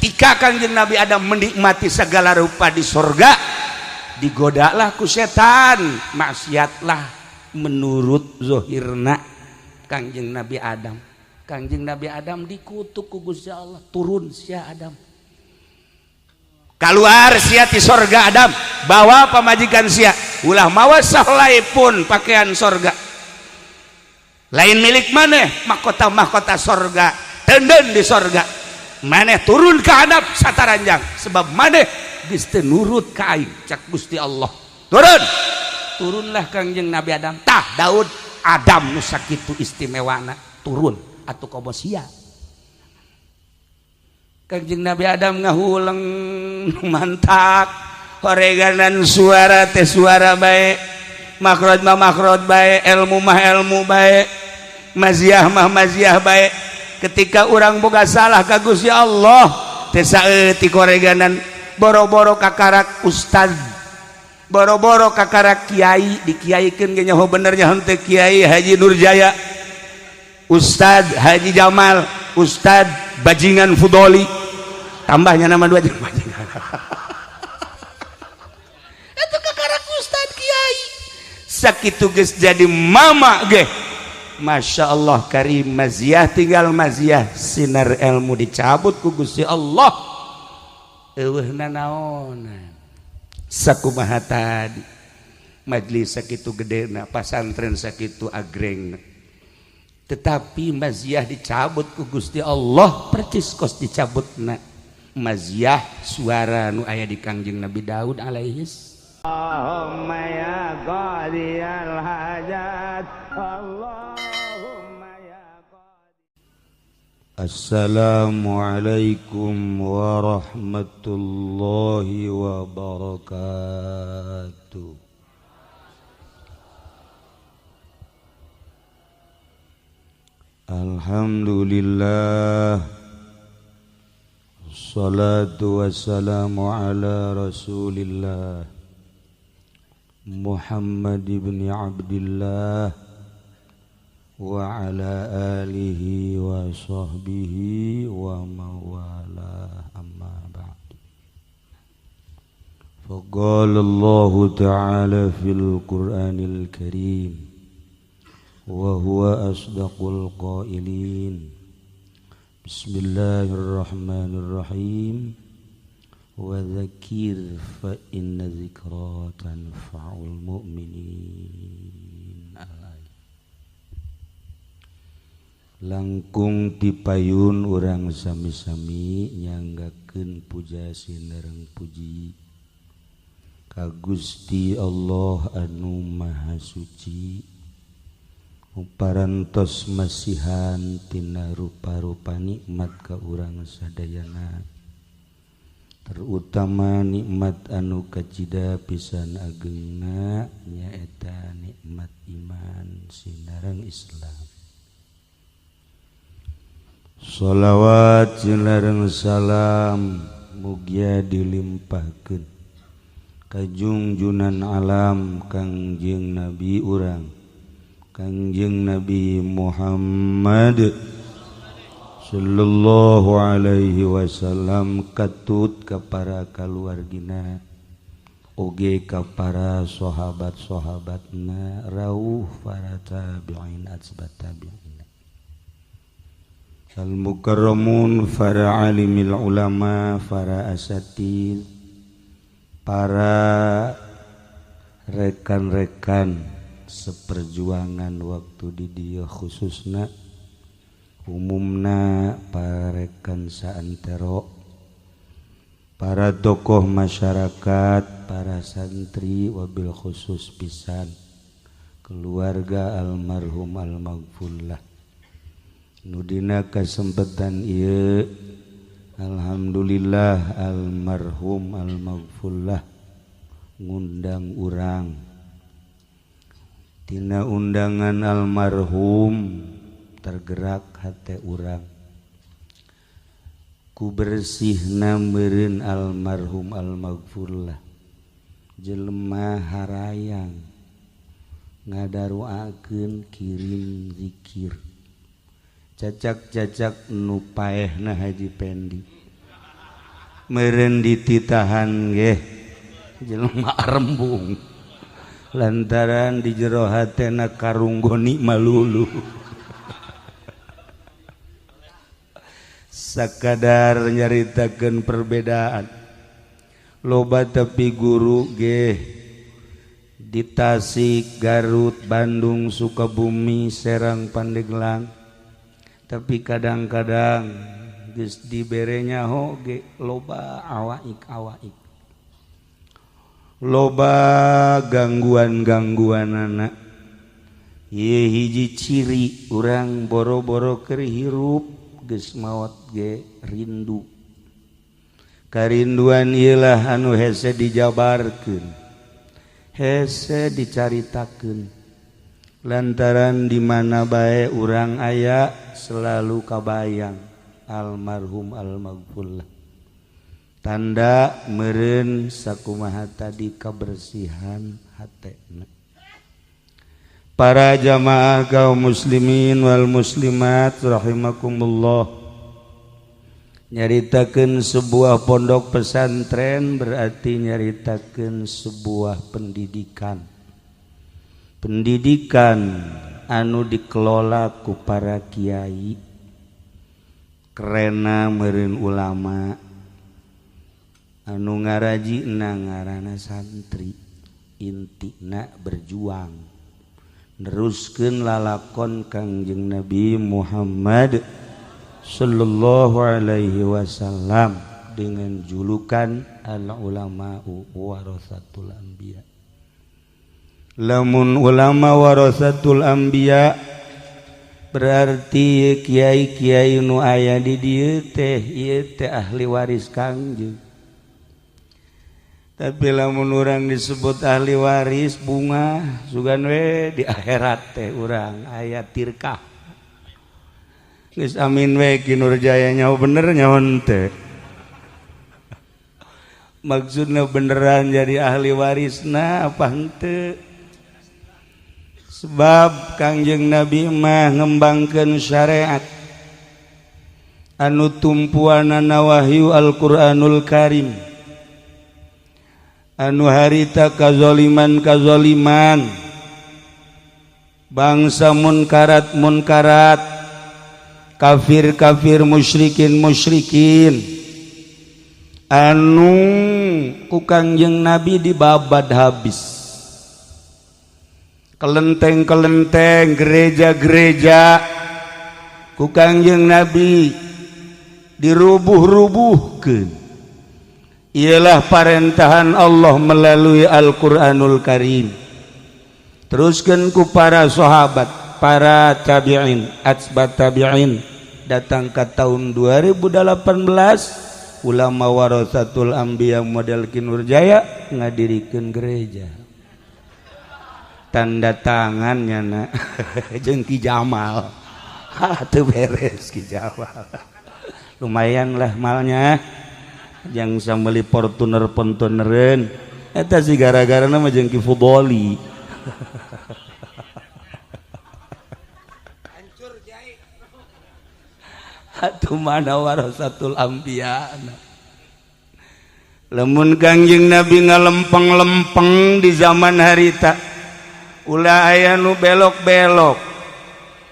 Ketika Kangjeng Nabi Adam menikmati segala rupa di sorga, digodalah ku setan, maksiatlah menurut zohirna Kangjeng Nabi Adam. Kangjeng Nabi Adam dikutuk ku Gusti Allah, turun sia Adam. Keluar sia ti sorga Adam, bawa pamajikan sia, ulah mawa sahelai pun pakaian sorga. Lain milik maneh mahkota-mahkota sorga, tenden di sorga. Maneh turun ke hadap sataranjang sebab maneh geus teu nurut ka aing, cak Gusti Allah. Turun. Turunlah Kangjeng Nabi Adam. Tah Daud Adam nu sakitu istimewana turun atuh komo sia. Kangjeng Nabi Adam ngahuleng mantak horeganan suara teh suara bae, makhraj mah makhraj bae, ilmu mah ilmu bae, maziah mah maziah bae. Ketika urang boga salah ka Gusti Allah teh saeutik horeganan, boro-boro kakarak ustad, boro-boro kakarak kiai, dikiaikeun ge nyaho bener nya henteu. Kiai Haji Nurjaya, Ustad Haji Jamal, Ustad Bajingan Fudoli, tambahnya nama dua jeung bajingan itu kakarak ustad kiai sakitu geus jadi mama ge Masya Allah karim maziah tinggal maziah, sinar ilmu dicabut ku Gusti Allah, eueuh nanaonan. Sakumaha tadi majlis sakitu gedena, pasantren sakitu agrengna, tetapi maziah dicabut ku Gusti Allah percis kos dicabutna maziah suara nu aya di Kangjeng Nabi Daud alaihis. Allahumma ya qadiyal hajat, Allahumma ya qadi. Assalamualaikum warahmatullahi wabarakatuh. Alhamdulillah, salatu wassalamu ala rasulillah Muhammad ibn Abdillah wa ala alihi wa sahbihi wa mawala, amma ba'd. Faqala Allah ta'ala fil Qur'anil Karim wa huwa asdaqul qailin. Bismillahirrahmanirrahim. Wa dzakir fa inna dzikra tanfa'ul mu'minin. Langkung tipayun urang sami-sami nyanggakeun puja sinareng puji ka Gusti Allah anu Maha Suci, parantos masihan tina rupa-rupa nikmat ka urang sadayana, terutama nikmat anu kacida pisan agengna nyaeta nikmat iman sinareng Islam. Shalawat sinareng salam mugia dilimpahkeun ka junjunan alam Kangjeng Nabi urang Kangjeng Nabi Muhammad sallallahu alaihi wasallam, katut ka para kaluargina oge ka para sahabat-sahabatna, rauh para tabi'in atsbat tabi'in al mukarramun, para alimil ulama, para asatid, para rekan-rekan seperjuangan waktu di dieu khususna umumna para rekan saantero, para tokoh masyarakat, para santri, wabil khusus pisan keluarga almarhum almaghfurlah. Nudina kesempatan ieu alhamdulillah almarhum almaghfurlah ngundang urang. Tina undangan almarhum tergerak hate urang ku bersihna meureun almarhum almaghfurlah jelema harayang ngadaruakeun kirim zikir cacak-cacak nu paehna Haji Pendi. Meureun dititahan ge jelema rembung lantaran di jero hatena karunggoni malulu. Sakadar nyaritakeun perbedaan loba tapi guru ge di Tasik, Garut, Bandung, Sukabumi, Serang, Pandeglang, tapi kadang-kadang geus diberenya hoge loba awaik-awaik, loba gangguan-gangguan anak. Ye hiji ciri urang boro-boro keur hirup geus maot ge rindu. Karinduan ieulah anu hese dijabarkeun, hese dicaritakeun, lantaran di mana bae urang aya selalu kabayang almarhum almaghfurlah. Tanda meureun sakumaha tadi kabersihan hatena. Para jamaah kaum muslimin wal muslimat rahimakumullah, nyaritakeun sebuah pondok pesantren berarti nyaritakeun sebuah pendidikan. Pendidikan anu dikelola ku para kiai, kerena meureun ulama, anu ngarajina ngaranna santri, intina berjuang neruskeun lalakon Kangjeng Nabi Muhammad sallallahu alaihi wasallam dengan julukan al ulama'u warasatul anbiya. Lamun ulama warasatul anbiya berarti kiai-kiai nu aya di dieu teh ieu teh ahli waris Kangjeng. Tapi lamun urang disebut ahli waris bunga sugan we di akhirat teh urang aya tirkah. Geus amin we Ki Nurjaya nyaho bener nyaho henteu. Maksudna beneran jadi ahli warisna apa henteu? Sebab Kangjeng Nabi mah ngembangkeun syariat anu tumpuanana wahyu Al-Qur'anul Karim, anu harita kazoliman-kazoliman, bangsa munkarat-munkarat, kafir-kafir, musyrikin-musyrikin, anu ku Kangjeng Nabi dibabad habis. Kelenteng-kelenteng, gereja-gereja ku Kangjeng Nabi dirubuh-rubuhkeun. Ialah parentahan Allah melalui Al-Qur'anul Karim. Teruskeun ku para sahabat, para tabi'in, atsbat tabi'in, datang ke tahun 2018 ulama warasatul anbiya model Ki Nurjaya ngadirikeun gereja. Tanda tangannya nak jeung Ki Jamal. Ha teu beres Ki Jamal. Lumayan lah malnya. Jang sameli Fortuner pontonereun. Eta sih gara-garana mah jeung Ki Fudoli. Hancur kiai. Atuh mana warasatul anbiya. Lamun Kangjeng Nabi ngalempeng-lempeng di zaman harita, ulah aya nu belok-belok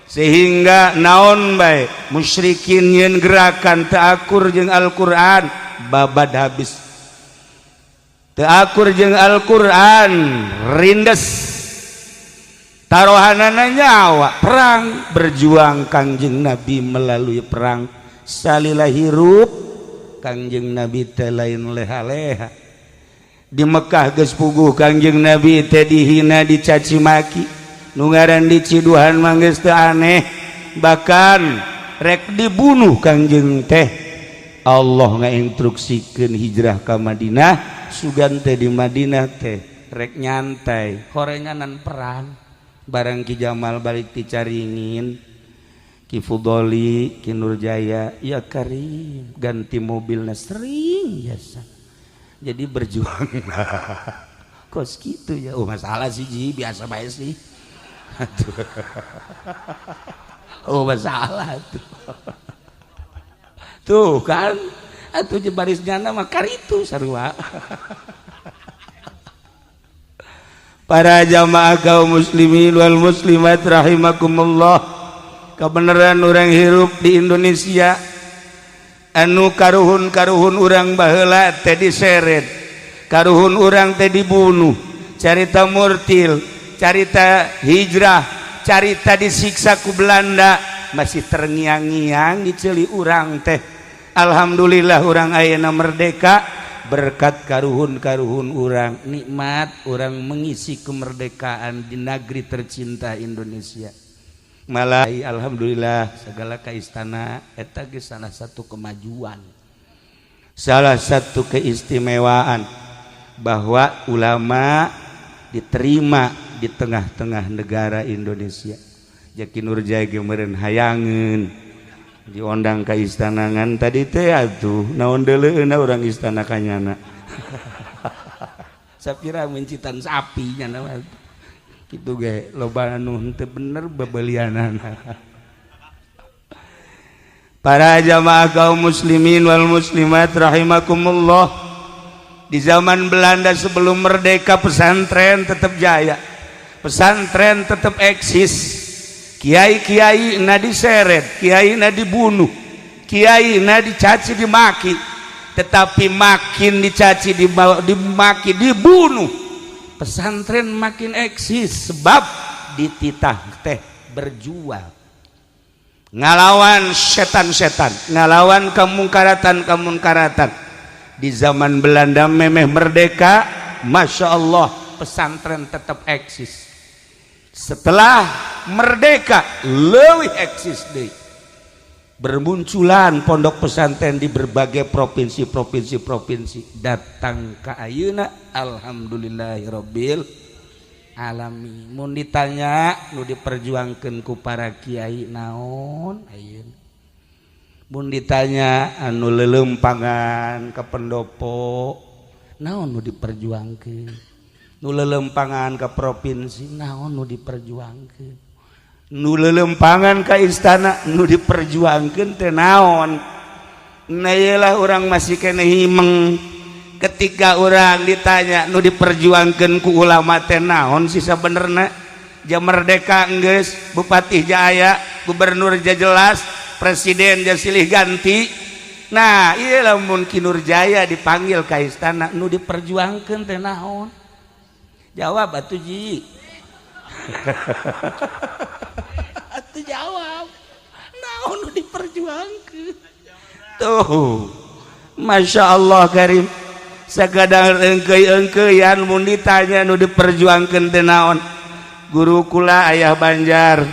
sehingga naon bae musyrikin nyeun gerakan teu akur jeung Al-Qur'an babad habis, teu akur jeung Al-Qur'an rindes, tarohanana nyawa perang. Berjuang Kangjeng Nabi melalui perang salila hirup Kangjeng Nabi teh lain leha-leha. Di Mekah geus puguh Kangjeng Nabi teh dihina, dicaci maki, nu ngaran diciduhan mah geus teu aneh, bahkan rek dibunuh Kangjeng teh. Allah ngainstruksikeun hijrah ka Madinah, sugan teh di Madinah teh rek nyantai, horenganan perang. Barang Ki Jamal balik ti Caringin, Ki Fudoli, Ki Nurjaya, ya Karim ganti mobilna sering biasa. Jadi berjuang kos gitu ya. Oh masalah sih Ji, biasa bae sih. Oh masalah tuh. Tuh kan Atuh baris nyana mah karitu sarua. Para jamaah kaum muslimin wal muslimat rahimakumullah, kebenaran orang hirup di Indonesia anu karuhun-karuhun urang baheula teh diseret, karuhun urang teh dibunuh, carita murtil, carita hijrah, carita disiksa ku Belanda masih terngiang-ngiang di ceuli urang teh. Alhamdulillah urang ayeuna merdeka berkat karuhun-karuhun urang, nikmat urang mengisi kemerdekaan di negeri tercinta Indonesia. Malah alhamdulillah segala ka istana eta geus salah satu kemajuan, salah satu keistimewaan bahwa ulama diterima di tengah-tengah negara Indonesia. Jaki Nurjaya ge meureun hayangeun diondang ka istana ngan tadi teh atuh naon deuleueuna urang istana kanyana. Sapira mencitan sapi nyana mah. Kitu ge loba anu henteu bener bebelianana. Para jamaah kaum muslimin wal muslimat rahimakumullah, di zaman Belanda sebelum merdeka pesantren tetap jaya, pesantren tetap eksis. Kiai-kiai na diseret, kiai na dibunuh, kiai na dicaci dimaki, tetapi makin dicaci dimaki dibunuh, pesantren makin eksis sebab dititah teh berjuang ngalawan setan-setan, ngalawan kemungkaratan-kemungkaratan. Di zaman Belanda memeh merdeka, Masya Allah pesantren tetap eksis. Setelah merdeka leuwih eksis deui, bermunculan pondok pesantren di berbagai provinsi-provinsi-provinsi datang ke ayeuna. Alhamdulillahirabbil alamin. Mun ditanya nu diperjuangkeun ku para kiai naon ayeuna, mun ditanya anu lelempangan ke pendopo naon nu diperjuangkeun, nu lelempangan ke provinsi naon nu diperjuangkeun, nu lelempangan ke istana nu diperjuangkeun teh naon. Nah iyalah orang masih kene himeng ketika orang ditanya nu diperjuangkeun ku ulama teh naon sih sabenerna. Jam merdeka geus, bupati jaya, gubernur ja jelas, presiden ja silih ganti. Nah iyalah mun Ki Nurjaya dipanggil ka istana nu diperjuangkeun teh naon, jawab atuh ji. Atuh jawab naon nu diperjuangkeun tuh. Masya Allah Karim, sakadang engkei-engkeian mun ditanya nu diperjuangkeun teh naon. Guru kula ayah Banjar,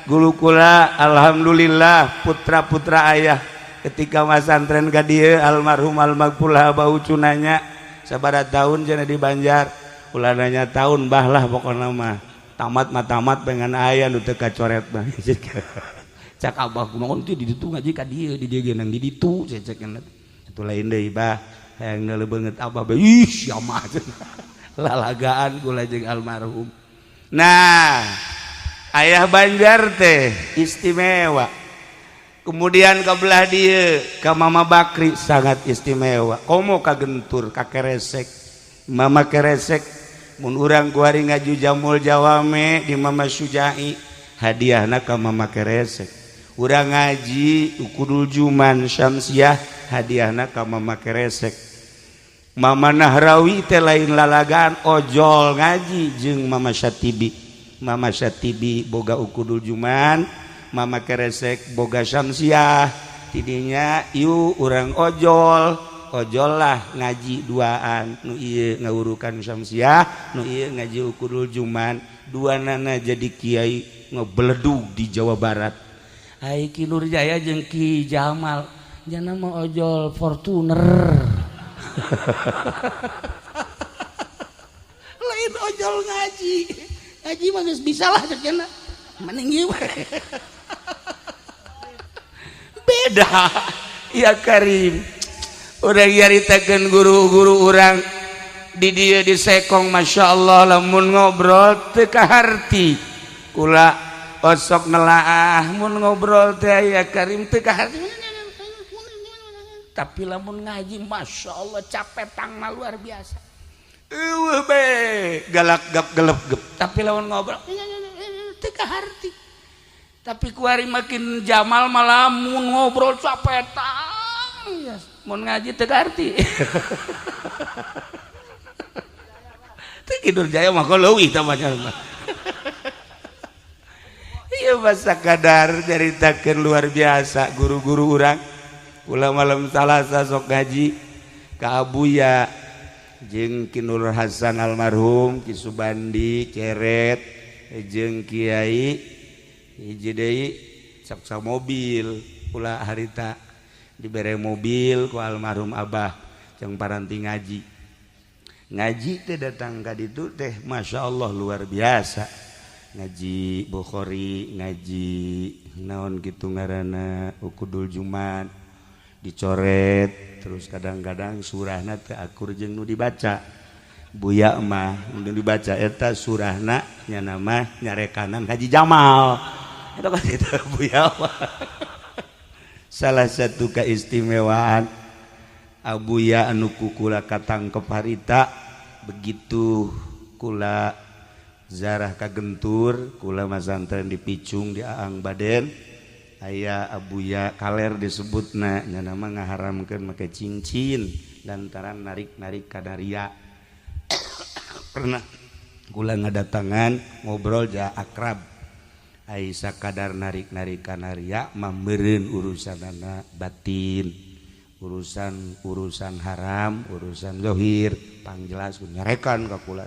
guru kula alhamdulillah putra-putra ayah ketika masantren ka dieu almarhum almaghfurlah bau cunanya sabaraha tahun cenah di Banjar, ulah nanya tahun bah lah, pokokna mah tamat mah tamat pengen aya nu teu kacoret mah. Cak abah kumaha teh di ditu ngaji ka dieu, di dieu ge nang di ditu cecek itu lain deui bah hayang deuleu beungeut abah bae ih sia mah lalagaan kula jeung almarhum. Nah ayah Banjar teh istimewa, kemudian ke belah dieu ka Mama Bakri sangat istimewa, komo ka Gentur ka Keresek. Mama Keresek mun urang kuari ngaju jamul jawame di Mama Sujai hadiahna ka Mama Keresek, urang ngaji Ukudul Juman Syamsiah hadiahna ka Mama Keresek. Mama Nahrawi teh lain lalagaan ojol ngaji jeung Mama Syatibi. Mama Syatibi boga Ukudul Juman, Mama Keresek boga Syamsiah, tidinya ieu urang ojol ojol lah ngaji duaan, nu ieu ngawurukan Syamsiah, nu ieu ngaji Ukudul Juman, dua nana jadi kiai ngebeledug di Jawa Barat. Ai Ki Nurjaya jeung Ki Jamal jana mah ojol Fortuner. Lain ojol ngaji, ngaji mah geus bisa lah cek cenah mending ieu beda ya Karim. Urang nyaritakeun guru-guru urang di dieu di Sekong, Masya Allah lamun ngobrol teu kaharti, kula osok nelaah mun ngobrol teh ya Karim teu kaharti. Tapi lamun ngaji Masya Allah capetangna luar biasa. Eueuh bae galak gap gelep gep. Tapi lamun ngobrol teu kaharti. Tapi kuari makin Jamal malah mun ngobrol capetang. Mun ngaji teu kaharti. Teu Ki Nurjaya mah leuwih tah mah. Iya masa kadar nyaritakeun luar biasa guru-guru urang. Kula malam Salasa sok ngaji ka Abuya jeung Ki Nur Hasan almarhum, Ki Subandi Ceret jeung Kiai hiji deui sok mobil kula harita dibere mobil ku almarhum Abah jeung paranti ngaji. Ngaji teh datang ka ditu teh Masya Allah luar biasa. Ngaji Bukhari, ngaji naon kitu ngaranna Ukudul Jumat dicoret terus kadang-kadang surahna teu akur jeung nu dibaca. Buya mah nu dibaca eta surahna nya nama nyarekanan Haji Jamal. Eta kan itu Buya mah. Salah satu keistimewaan Abuya anu ku kula katangkep harita begitu kula zarah kagentur kula masantren di Picung di Aang Baden aya Abuya kaler disebutna nya nama ngaharamkeun make cincin lantaran narik-narik kadaria. Pernah kula ngadatangan ngobrol ja akrab ai sakadar narik-narik kanaria mah meureun urusanana batin, urusan-urusan haram, urusan zahir pangjelas nyarekan ka kula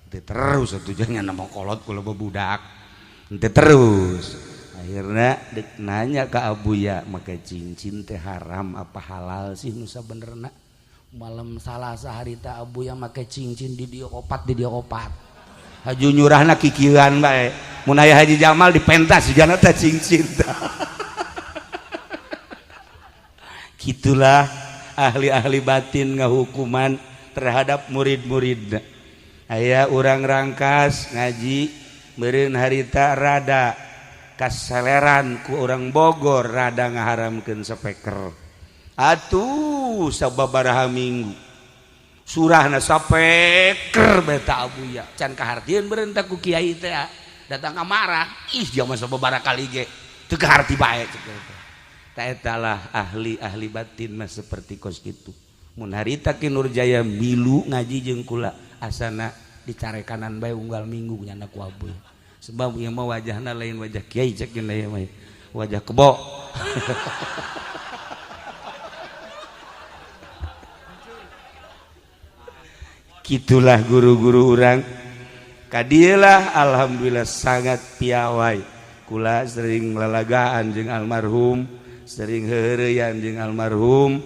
teu terus atuh nya nama kolot kula babudak teu terus. Akhirnya dek nanya ke Abuya make cincin teh haram apa halal sih nu sabenerna. Malam Salasa harita Abuya make cincin di dieu opat di dieu opat. Haju nyurahna kikieuan bae. Mun aya Haji Jamal dipentas jigana teh cincin. Gitulah ahli-ahli batin ngahukuman terhadap murid-muridna. Aya urang Rangkas ngaji meureun harita rada kaseleran ku orang Bogor rada ngaharamkeun speaker. Atuh sababaraha minggu surahna speaker beta Abuya can kahartieun beurenta ku kiai teh datang ka marah ih jaman sababaraha kali ge teu kaharti bae cek teh. Ta eta lah ahli-ahli batin mah seperti kos kitu. Mun harita Ki Nurjaya milu ngaji jeung kula asana dicarekanan bae unggal minggu nyana ku Abuya. Sebab ieu mah wajahna lain wajah kiai cek ieu mah wajah kebo. Gitulah guru-guru urang. Kadieulah alhamdulillah sangat piawai. Kula sering lalagaan jeung almarhum, sering heureuyan jeung almarhum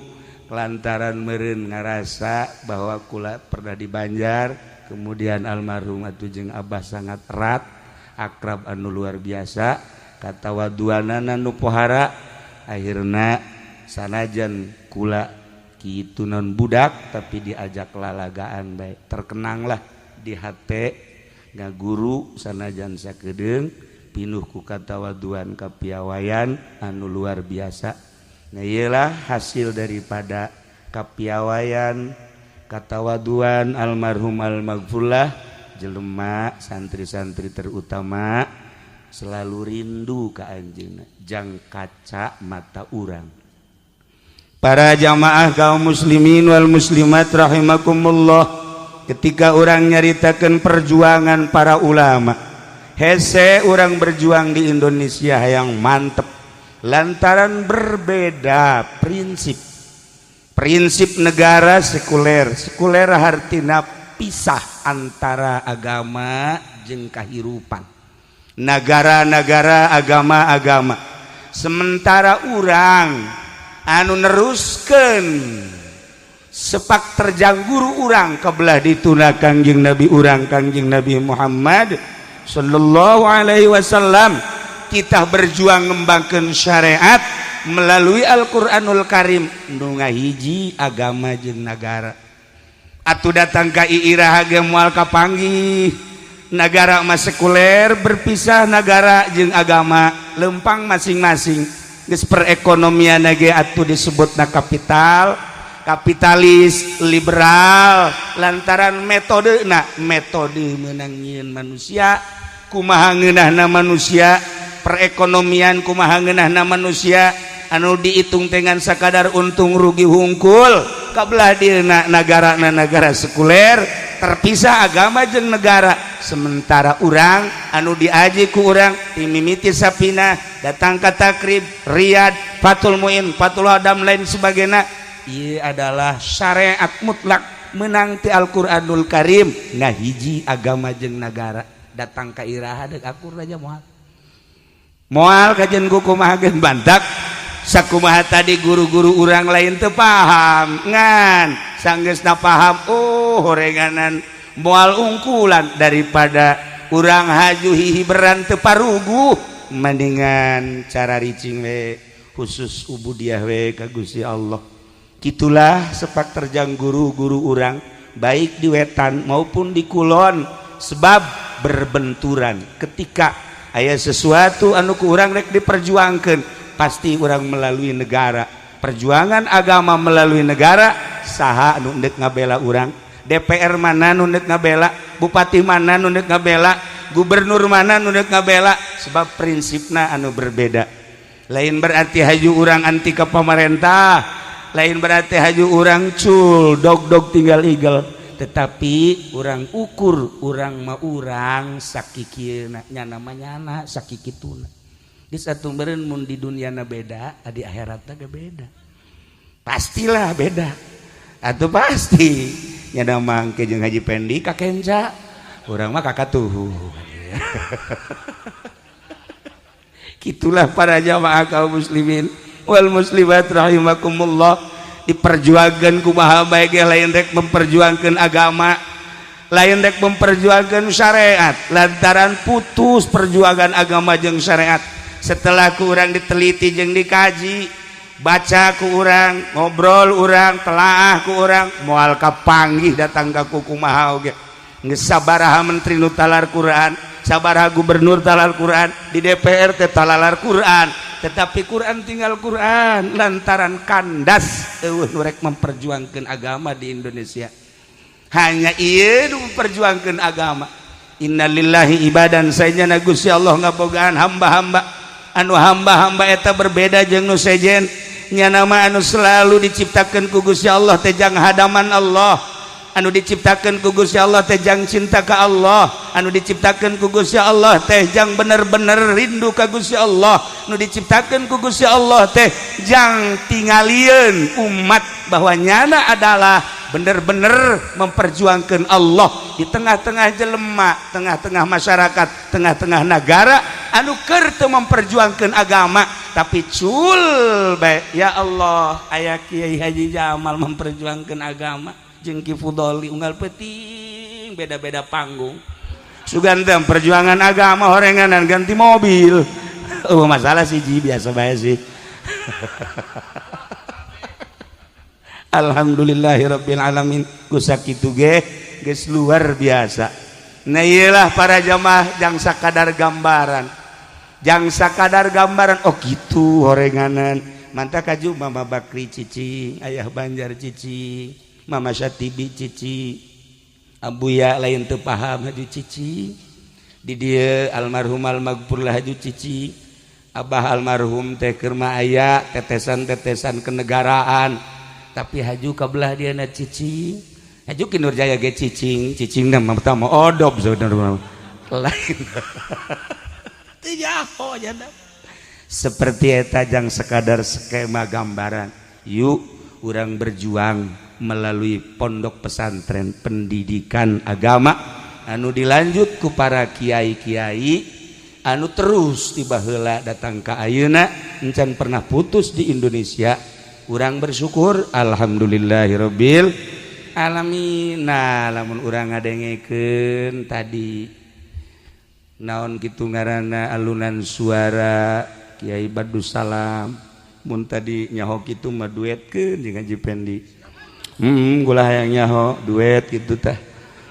lantaran meureun ngarasa bahwa kula pernah di Banjar, kemudian almarhum atuh jeung Abah sangat erat, akrab anu luar biasa, katawaduanana nu pohara. Akhirna sanajan kula kitu non budak tapi diajak lalagaan bae, terkenanglah di hate ngaguru sanajan sakedeung pinuh ku katawaduan kapiawaian anu luar biasa. Nah ieulah hasil daripada kapiawaian katawaduan almarhum almaghfurlah. Jelema santri-santri terutama selalu rindu ka anjeunna jang kaca mata urang. Para jamaah kaum muslimin wal muslimat rahimakumullah, ketika orang nyaritakeun perjuangan para ulama, hese orang berjuang di Indonesia yang mantep lantaran berbeda prinsip. Prinsip negara sekuler, sekuler hartina pisah antara agama jeung kahirupan. Negara-negara agama-agama. Sementara urang anu neruskeun sepak terjang guru urang kebelah dituna Kangjeng Nabi urang Kangjeng Nabi Muhammad sallallahu alaihi wasallam, kita berjuang ngembangkeun syariat melalui Al-Qur'anul Karim nu ngahiji agama jeung nagara. Atuh datang ka iraha ge moal kapanggih. Nagara mah sekuler berpisah nagara jeung agama lempang masing-masing. Geus perekonomian ge atuh disebutna kapital, kapitalis liberal, lantaran metode na metode menang nyieun manusia kumaha ngeunahna manusia, perekonomian kumaha ngeunahna manusia, anu dihitung dengan sakadar untung rugi hungkul. Kabelah dieuna negara na negara sekuler, terpisah agama jeung negara. Sementara urang anu diaji ku urang timimiti Sapina datang ka Takrib, Riyad, Fathul Muin, Fathul Adam, lain sebagainya, ieu adalah syariat mutlak menang ti Al-Qur'anul Karim. Nah, hiji agama jeung negara datang ka iraha deuk akur aja? Moal, moal. Kajen ku kumaha geun bantak sakumaha tadi guru-guru urang lain teu paham, ngan sanggeusna paham, oh, horenganan moal ungkulan. Daripada urang haju hihiberan teu paruguh, mendingan cara ricing we, khusus ubudiah we ka Gusti Allah. Gitulah sepak terjang guru-guru urang, baik di wetan maupun di kulon, sebab berbenturan ketika aya sesuatu anu ku urang rek diperjuangkan, pasti urang melalui negara. Perjuangan agama melalui negara, saha anu ndek ngabela urang? DPR mana nu ndek ngabela? Bupati mana nu ndek ngabela? Gubernur mana nu ndek ngabela? Sebab prinsipna anu berbeda. Lain berarti haju urang anti ke pemerintah, lain berarti haju urang cul dog dog tinggal igel, tetapi urang ukur urang mah urang sakikieuna, nyana mah nyana sakikituna. Geus atuh meureun mun di dunyana beda, di akhiratna ge beda, pastilah beda atuh, pasti. Nyana mah engke jeung Haji Pendi ka kenca, urang mah kakatuhu. Gitulah para jamaah kaum muslimin wal muslimat rahimakumullah. Diperjuangkan kumaha bae ge lain rek memperjuangkan agama, lain rek memperjuangkan syariat, lantaran putus perjuangan agama jeung syariat setelah ku urang diteliti jeung dikaji, baca ku urang, ngobrol urang, telaah ku urang, moal kapanggih datang ka kumaha oge. Geus sabaraha menteri nu talar Quran, sabaraha gubernur talar Quran, di DPR teh talalar Quran, tetapi Quran tinggal Quran, lantaran kandas. Eueuh nu rek memperjuangkan agama di Indonesia, hanya ieu nu memperjuangkan agama. Innalillahi ibadan, sayana Gusti Allah ngabogaan hamba-hamba anu hamba-hamba eta berbeda jeung nu sejen. Nya nama anu selalu diciptakan ku Gusti Allah teh jang hadaman Allah, anu diciptakan ku Gusti Allah teh jang cinta ka Allah, anu diciptakan ku Gusti Allah teh jang bener-bener rindu ka Gusti Allah, anu diciptakan ku Gusti Allah teh jang tingalieun umat bahwa nyana adalah bener-bener memperjuangkan Allah di tengah-tengah jelema, tengah-tengah masyarakat, tengah-tengah negara anu keur teu memperjuangkan agama, tapi cul bae. Ya Allah, aya Kiai Haji Jamal memperjuangkan agama jeung Ki Fudoli unggal peuting, beda-beda panggung. Sugan teh perjuangan agama horenganan ganti mobil. Oh, masalah sih ji, biasa bae sih. Alhamdulillahirabbil alamin, ku sakitu ge geus luar biasa. Nah, iyalah para jamaah, jang sakadar gambaran, jang sakadar gambaran. Oh, gitu horenganan mantap kaju. Mama Bakri cicing, Ayah Banjar cicing, Mama Syatibi cicing, Abuya lain teu paham haju cicing di dieu, almarhum almaghfurlah haju cicing. Abah almarhum teh keur mah aya tetesan-tetesan kenegaraan, tapi haju kabelah dia na cicing. Haju Ki Nurjaya ge cicing, cicing na mah pertama odob saudara lain teu nyaho janda. Seperti eta jang sekadar skema gambaran. Yuk urang berjuang melalui pondok pesantren, pendidikan agama anu dilanjut ku para kiai-kiai anu terus tiba heula datang ka ayeuna, encan pernah putus di Indonesia. Urang bersyukur, alhamdulillahirabbil alamin. Nah, lamun urang ngadengekeun tadi naon kitu ngaranna, alunan suara Kiai Badus Salam, mun tadi nyaho kitu mah duetkeun jeung Haji Pendi. Gula hayang nyaho duet gitu tah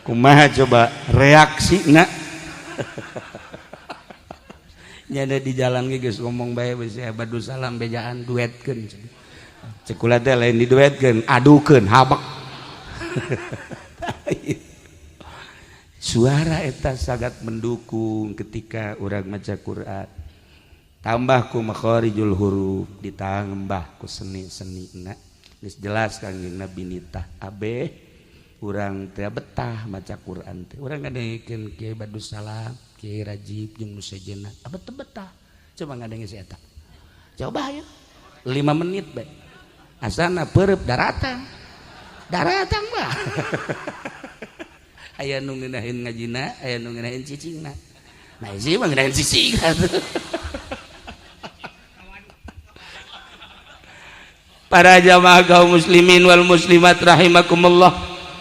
kumaha coba reaksi na. Nyada di jalan ge geus ngomong bae geus Badussalam bejaan duetkeun. Cek kula teh lain diduetkeun, adukeun habek. Suara eta sangat mendukung ketika urang maca Quran. Tambah ku makharijul huruf, ditambah ku seni-senina. Geus jelas Kangjeng Nabi nitah abeh urang teh betah maca Quran teh. Urang ngadengekeun Kiai Badussalam, Kiai Rajib jeung nu sejenna. Abeh teu betah. Coba ngadenge si eta. Coba ayo. 5 menit bae. Asana peureub daratang. Daratang mah. Aya nu ngeunaheun ngajina, aya nu ngeunaheun cicingna. Nah, isi mah ngeunaheun cicing. Para jamaah kaum muslimin wal muslimat rahimakumullah.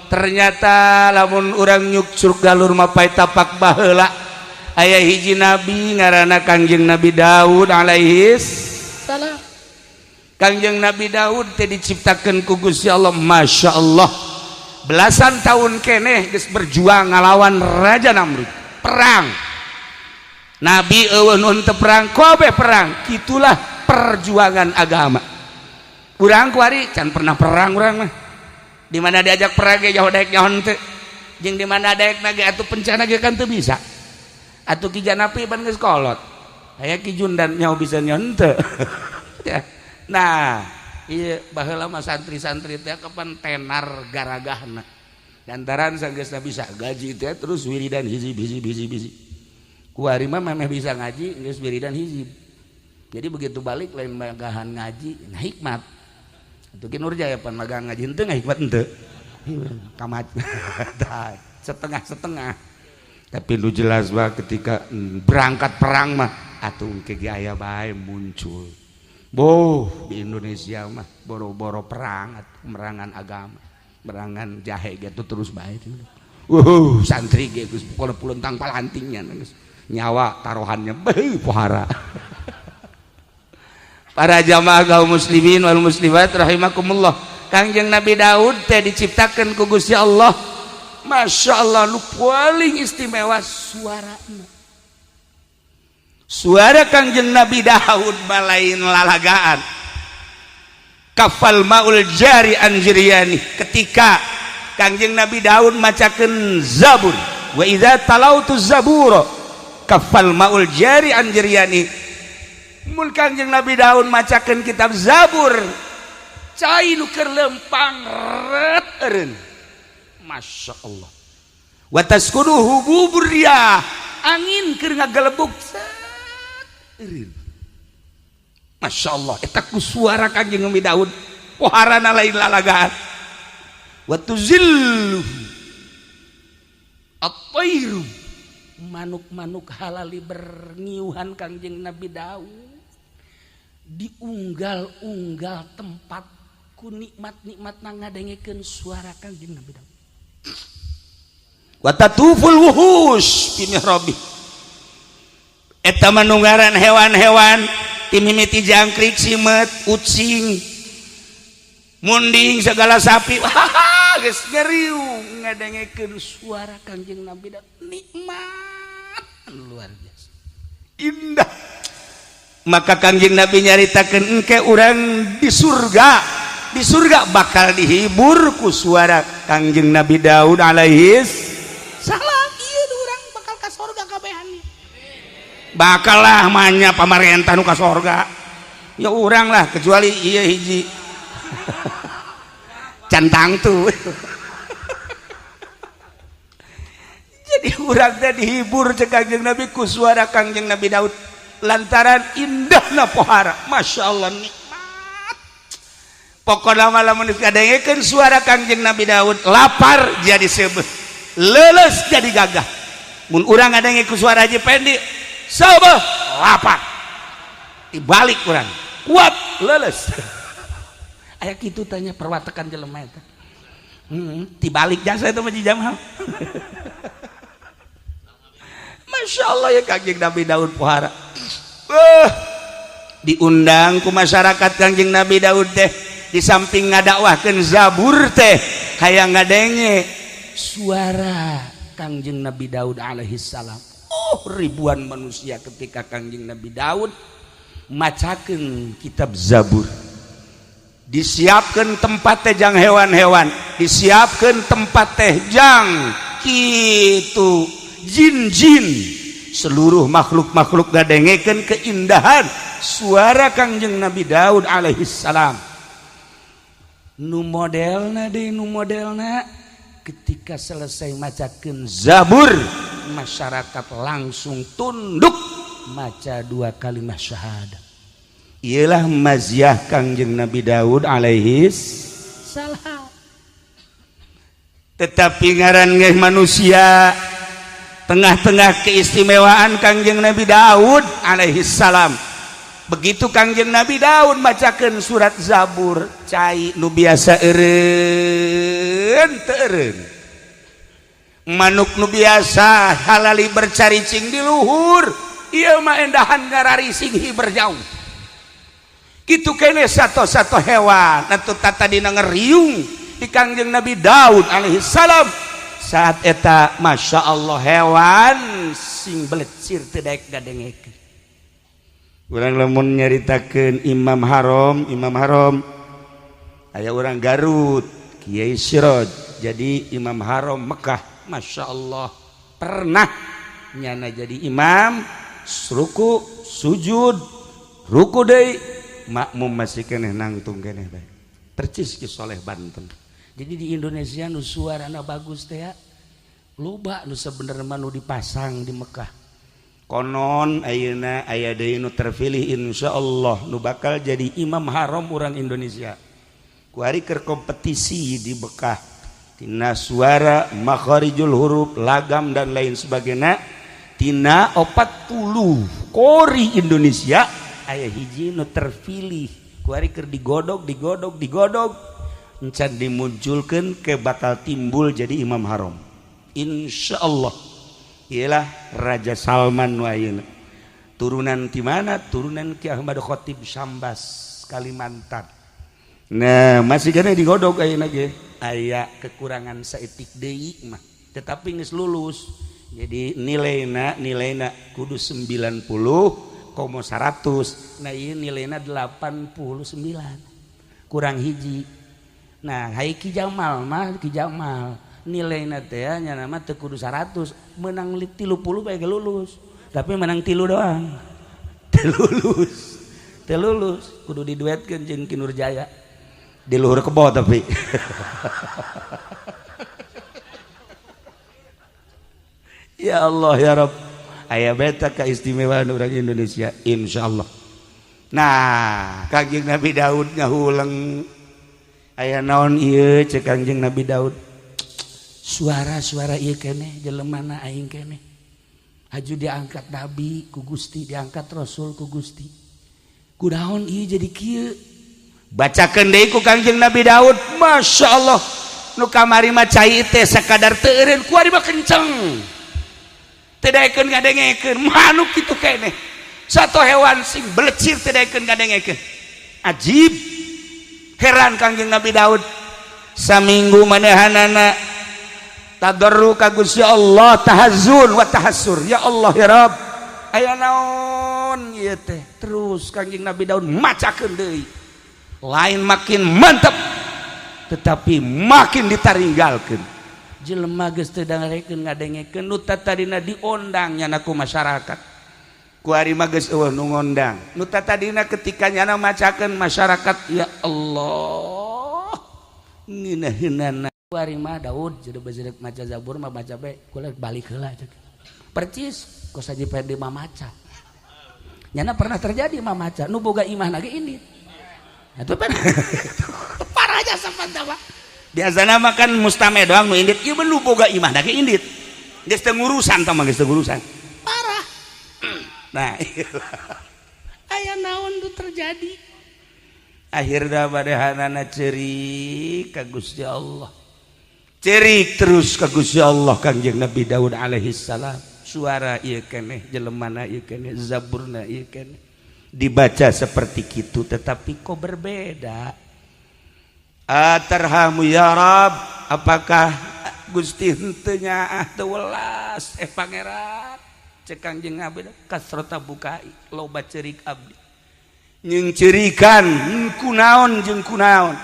Ternyata lamun urang nyuksur galur mapai tapak baheula aya hiji nabi ngaranna Kangjeng Nabi Daud alaihi salam. Kangjeng Nabi Daud teh diciptakeun ku Gusti Allah, Masya Allah. Belasan tahun keneh geus berjuang ngalawan Raja Namrud. Perang. Nabi eueuh nu teu perang, kabeh perang. Kitulah perjuangan agama. Urang kuari can pernah perang urang mah. Di mana diajak perang ge jauh daek nyaho teu. Jeung di mana daek na ge atuh pencana ge kan teu bisa. Atuh Ki Janapi pan geus kolot. Aya Ki Jundan nyaho bisa nyaho teu. Nah, iya baheula mah santri-santri teh kapan tenar garagahna. Lantaran sanggeusna bisa gaji teh terus wiridan hizib hizib hizib hizib. Kuari mah memeh bisa ngaji geus wiridan hizib. Jadi begitu balik lain magahan ngaji, nah hikmat. Atuh Ki Nurjaya pan magang ngaji henteu ngahikmat henteu. Kamat. Setengah-setengah. Tapi lu jelas bah ketika berangkat perang mah atuh engke ge aya bae muncul. Boh di Indonesia mah boro-boro perang merangan agama, merangan jahe gitu terus bae. Santri ge geus pokona pulentang palantingnya geus nyawa taruhannya beuh pohara. Para jamaah kaum muslimin wal muslimat rahimakumullah. Kangjeng Nabi Daud teh diciptakeun ku Gusti Allah. Masya Allah nu paling istimewa suarana. Suara Kangjeng Nabi Daud balain lalagaan. Kafal maul jari anjiriani. Ketika Kangjeng Nabi Daud macakeun Zabur, wa idza talautu zabura kafal maul jari anjiriani. Mun Kangjeng Nabi Daud macakeun kitab Zabur, cai nu keur lempang ret eureun. Masya Allah. Wa taskunuhu bubur dia. Angin keur ngagelebug. Masya Allah, eta ku suara Kangjeng Nabi Daud poharana lain lalagaan. Wa tuzilluhu at-tairu, manuk-manuk halali berngiuhan Kangjeng Nabi Daud diunggal-unggal tempat ku nikmat-nikmat ngadengekeun suara Kangjeng Nabi Daud. Wa tatuful wuhus bi mihrabi, eta manunggaran hewan-hewan timimiti jangkrik, simet, ucing, munding, segala sapi, wah geus ngeriung ngadengekeun suara Kangjeng Nabi Daud. Nikmat luar biasa, indah. Maka Kangjeng Nabi nyaritakeun engke urang di surga, di surga bakal dihibur ku suara Kangjeng Nabi Daud alaihi salam. Ieu urang bakal ka surga kabehan. Bakal lah manya pamarentah nu ka sorga ya urang lah, kecuali iya hiji cantang tuh. Jadi urang teh dihibur cek Kangjeng Nabi ku suara Kangjeng Nabi Daud lantaran indahna pohara. Masya Allah nikmat. Pokona mah lamun kadengekeun suara Kangjeng Nabi Daud, lapar jadi seubeuh, leuleus jadi gagah. Mun urang ngadenge ku suara Haji Pendi, seubeuh lapar, dibalik urang kuat leuleus. Aya kitu tanya perwatekan jelema eta. Dibalik jasa itu mah Jamal. Masya Allah ya Kangjeng Nabi Daud pohara. Diundang ku masyarakat Kangjeng Nabi Daud teh, di samping ngadakwahkeun Zabur teh hayang ngadenge suara Kangjeng Nabi Daud alaihi salam. Oh, ribuan manusia ketika Kangjeng Nabi Daud macakeun kitab Zabur. Disiapkan tempat teh jang hewan-hewan, disiapkan tempat teh jang kitu jin-jin, seluruh makhluk-makhluk ngadengekeun keindahan suara Kangjeng Nabi Daud alaihi salam. Nu modelna deui, nu modelna ketika selesai macakeun Zabur, masyarakat langsung tunduk maca dua kalimat syahadat. Ialah maziah Kangjeng Nabi Daud alaihi salam. Tetapi ngaran ge manusia, tengah-tengah keistimewaan Kangjeng Nabi Daud alaihi salam, begitu Kangjeng Nabi Daud macakeun surat Zabur, cai nu biasa eureun teu eureun, manuk nu biasa halali bercaricing di luhur ieu mah endahan ngararising hiber jauh kitu kene. Satu-satu hewan atuh tadina ngeriung di Kangjeng Nabi Daud alaihi salam saat eta, Masya Allah, hewan sing belecir teu daek ngadengekeun. Urang lamun nyaritakeun Imam Haram, Imam Haram aya orang Garut, Kiai Siroj, jadi Imam Haram Mekah. Masya Allah, pernah nyana jadi imam, ruku sujud ruku deui, makmum masih keneh nangtung keneh bae, percis Ki Soleh Banten. Jadi di Indonesia nu suarana bagus teh ya loba nu sebenarnya nu dipasang di Mekah. Konon ayeuna aya deui nu terpilih, insyaallah, nu bakal jadi imam haram orang Indonesia. Kuari keur kompetisi di Mekah tina suara, makharijul huruf, lagam, dan lain sebagainya. Tina 40 qori Indonesia aya hiji nu terpilih. Kuari keur digodog, digodog, digodog, encan dimunculkan ke bakal timbul jadi imam haram, insyaallah. Ialah Raja Salman nu ayeuna. Turunan di mana? Turunan Ki Ahmad Khatib Sambas, Kalimantan. Nah, masih kena digodog ayeuna ge, aya kekurangan saeutik deui mah, tetapi geus lulus. Jadi nilaina, nilaina kudu 90 komo 100. Nah, ieu nilaina 89, kurang hiji. Nah, hai Ki Jamal mah, Ki Jamal nilaina teh nya nama teu kudu 100, menang 30 bae ge lulus, tapi menang tilu doang teu lulus, teu lulus. Kudu diduetkeun jeung Ki Nurjaya di luhur kebo. Tapi ya Allah ya Rabb, aya beta keistimewaan orang Indonesia, insyaallah. Nah, Kangjeng Nabi Daud ngahuleng, aya naon ieu? Cek Kangjeng Nabi Daud, suara-suara ieu keneh, jelemana aing keneh? Haju diangkat nabi ku Gusti, diangkat rasul ku Gusti, kunaon ieu jadi kieu? Bacakeun deui ku Kangjeng Nabi Daud. Masya Allah, nu kamari mah cai teh sakadar teu eureun, kuari mah kenceng teu daekeun ngadengekeun. Manuk kitu keneh, satu hewan sing belecir teu daekeun ngadengekeun. Ajib, heran Kangjeng Nabi Daud. Saminggu manehanana tadarru ka Gusti Allah, tahazzun wa tahassur, ya Allah ya Rabb, aya naon ieu teh? Terus Kangjeng Nabi Daud macakeun deui, lain makin mantap tetapi makin ditaringgalkeun. Jelema geus teu dangarekeun ngadengekeun. Nu tadina diondang nyana ku masyarakat, kuari mah geus eueuh nu ngondang. Nu tadina ketika nyana macakeun masyarakat, ya Allah, ngeunaheunana, kuari mah Daud jadi bajeuk maca Zabur mah baca bae kula balik heula. Percis kos Haji Ferdi mah maca, nyana pernah terjadi mah maca nu boga imah ge ini. Itu kan parah aja sampan. Biasana makan mustame doang nu indit, ieu nu boga imah ge indit, geus teu ngurusan tah mah, geus teu ngurusan, parah. Nah, aya naon nu terjadi? Akhirna manehanana cerik ka Gusti Allah, cerik terus ka Gusti Allah Kangjeng Nabi Daud alaihi salam. Suara ieu keneh, jelemana ieu keneh, zaburna ieu keneh, dibaca seperti kitu, tetapi kok berbeda? Atarhamu ya Rab, apakah Gusti henteu nyaah, teu welas, eh Pangeran? Cek Kangjeng Nabi kasrota bukai loba ceurik abdi. Nying cerikan kunaon jeung kunaon.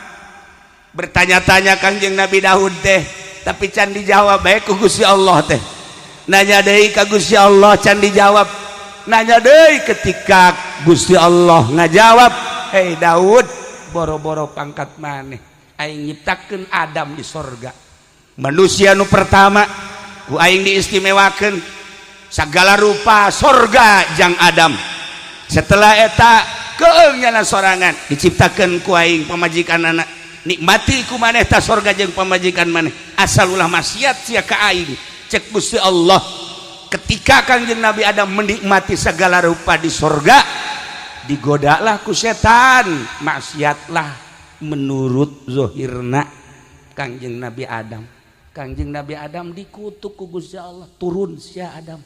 Bertanya-tanya Kangjeng Nabi Daud teh, tapi can dijawab bae ku Gusti Allah teh. Nanya deui ka Gusti Allah can dijawab. Nanya deui ketika Gusti Allah ngajawab, "Hei Daud, boro-boro pangkat maneh aing nyiptakeun Adam di sorga. Manusia nu pertama ku aing diistimewakeun segala rupa sorga jang Adam. Setelah eta keung nyana sorangan diciptakeun ku aing pamajikan anak. Nikmati ku maneh ta sorga jeung pamajikan maneh, asal ulah maksiat sia ka aing." Cek Gusti Allah, ketika Kangjeng Nabi Adam menikmati segala rupa di sorga, digodalah ku setan, maksiatlah menurut zohirna Kangjeng Nabi Adam. Kangjeng Nabi Adam dikutuk ku Gusti Allah, turun sia Adam,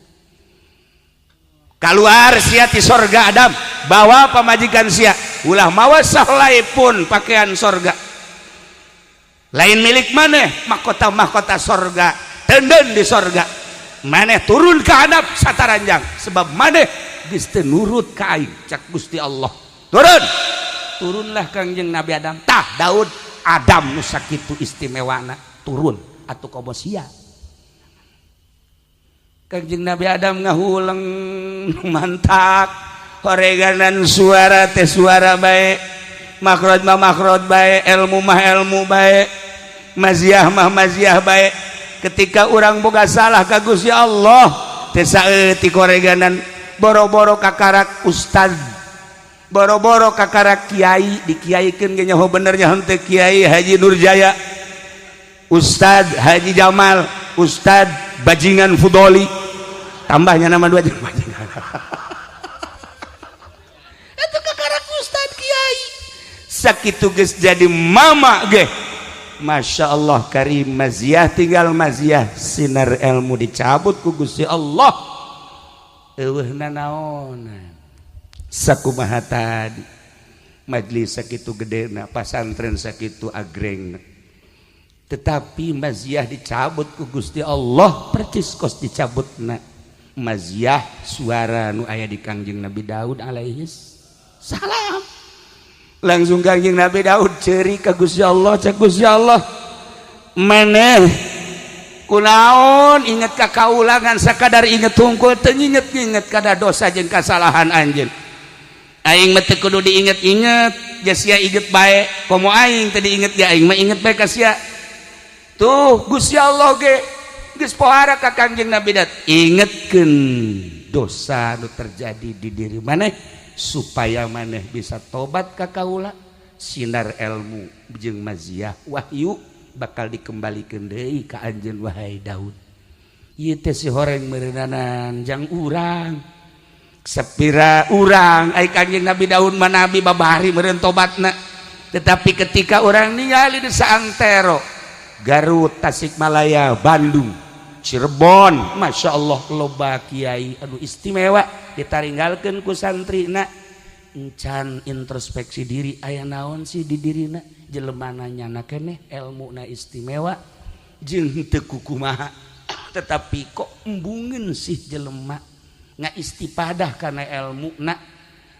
keluar sia ti sorga Adam, bawa pamajikan sia, ulah mawa sahelai pun pakaian sorga, lain milik maneh mahkota-mahkota sorga, tenden di sorga, maneh turun ke hadap sataranjang sebab maneh geus teu nurut ka aing." Cak Gusti Allah, turun. Turunlah Kangjeng Nabi Adam. Tah Daud, Adam nu sakitu istimewana turun atuh komo sia. Kangjeng Nabi Adam ngahuleng mantak horeganan suara teh suara bae, makhraj mah makhraj bae, ilmu mah ilmu bae, maziah mah maziah bae. Ketika urang boga salah ka Gusti Allah teh saeutik horeganan, boro-boro kakarak ustad, boro-boro kakarak kiai, dikiaikeun ge nyaho benernya henteu. Kiai Haji Nurjaya, Ustad Haji Jamal, Ustad Bajingan Fudoli, tambahnya nama dua jeung bajingan itu. Kakarak ustad kiai sakitu geus jadi mama ge, Masya Allah karim, maziah tinggal maziah, sinar ilmu dicabut ku Gusti Allah, eueuh nanaonan. Sakumaha tadi majlis sakitu gedena, pasantren sakitu agrengna, tetapi maziah dicabut ku Gusti Allah percis kos dicabutna maziah suara nu aya di Kangjeng Nabi Daud alaihi salam. Langsung Kangjeng Nabi Daud ceri ka Gusti Allah. Cek Gusti Allah, maneh kunaon inget ka kaulangan, sakadar inget tungkul, teu inget-inget kada dosa jeung kasalahan anjeun? Aing mah teu kudu diinget-inget, ja sia inget bae. Komo aing teu diinget ge, aing mah inget bae ka sia. Tuh Gusti Allah ge geus pohara ka Kangjeng Nabi Daud, ingetkeun dosa nu terjadi di diri maneh supaya maneh bisa tobat ka kaula, sinar ilmu jeung maziah wahyu bakal dikembalikan deui ka anjeun, wahai Daud. Ieu teh si horeng meureunanan jang urang sepira urang. Ai Kangjeng Nabi Daud mah nabi, babari meureun tobatna. Tetapi ketika orang ningali di saantero Garut, Tasikmalaya, Bandung, Cirebon, Masya Allah loba kiai anu istimewa ditaringgalkeun ku santrina, encan introspeksi diri aya naon sih di dirina. Jelemana nyana keneh elmuna istimewa jeung teu kukumaha, tetapi kok embungeun sih jelema nga istipadah karena ilmu na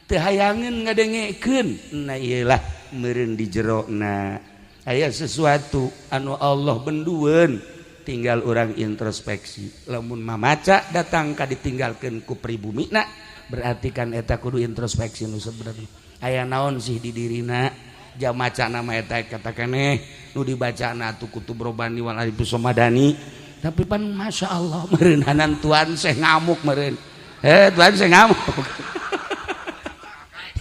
teu hayangeun ngadengekeun. Nah, iyalah meureun di jerona aya sesuatu anu Allah bendueun, tinggal orang introspeksi. Lamun mamaca datang ka ditinggalkeun ku pribumi na, berarti kan eta kudu introspeksi nu sebenarnya aya naon sih di dirina. Jam maca nama eta kata keneh nu dibacana atuh kutub robani wal arif somadani, tapi pan Masya Allah meureunanan tuan seh ngamuk meureun, eh tuan seh ngamuk.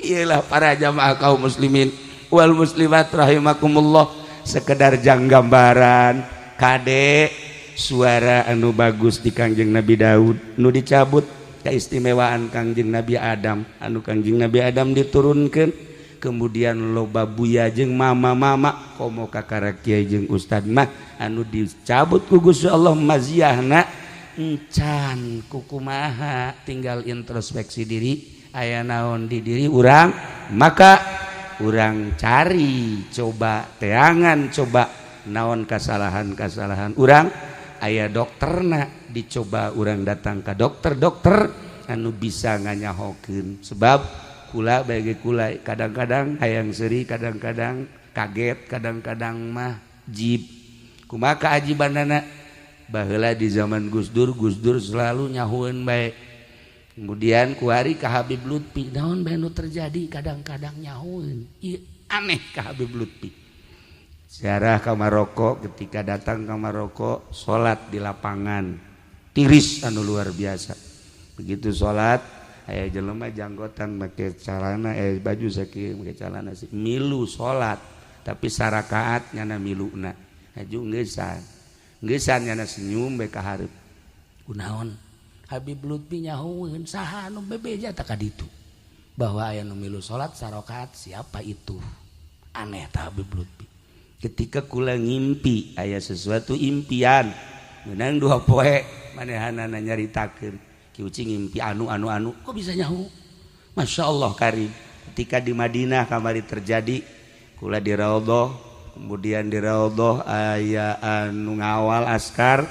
Iyalah para jamaah kaum muslimin wal muslimat rahimakumullah, sekedar jang gambaran kade suara anu bagus di Kangjeng Nabi Daud nu dicabut, keistimewaan Kangjeng Nabi Adam anu Kangjeng Nabi Adam diturunkan, kemudian loba buya jeung mama-mama, komo kakara kiai jeung ustad mah anu dicabut ku Gusti Allah maziahna encan kukumaha, tinggal introspeksi diri aya naon di diri urang, maka urang cari coba teangan coba naon kesalahan-kesalahan urang. aya dokterna dicoba urang datang ka dokter-dokter anu bisa nganyahokeun sebab kula bagi kula kadang-kadang hayang seuri, kadang-kadang kaget, kadang-kadang mah jib. Kumaha keajibanana? Baheula di zaman Gus Dur, Gus Dur selalu nyahueun bae. Kemudian kuari ka Habib Lutfi, naon bae nu terjadi kadang-kadang nyahueun. Ieu aneh ka Habib Lutfi. Ziarah ka Maroko, ketika datang ke Maroko salat di lapangan tiris anu luar biasa. Begitu salat aya jelema janggotan make calana baju sakieu make calana sih milu salat tapi sarakaat nyana miluna aju ngeusan ngeusan nyana senyum bae ka hareup. Kunaon Habib Lutfi nyahueun saha anu bebeja tah ka ditu bahwa aya nu milu salat sarakaat siapa itu? Aneh tah Habib Lutfi. Ketika kula ngimpi aya sesuatu impian menang dua poe manehanana nyaritakeun Ki Uci ngimpi anu anu anu kok bisa nyahu? Masya Allah karim. Ketika di Madinah kamari terjadi kula di Raudhah, kemudian di Raudhah aya anu ngawal askar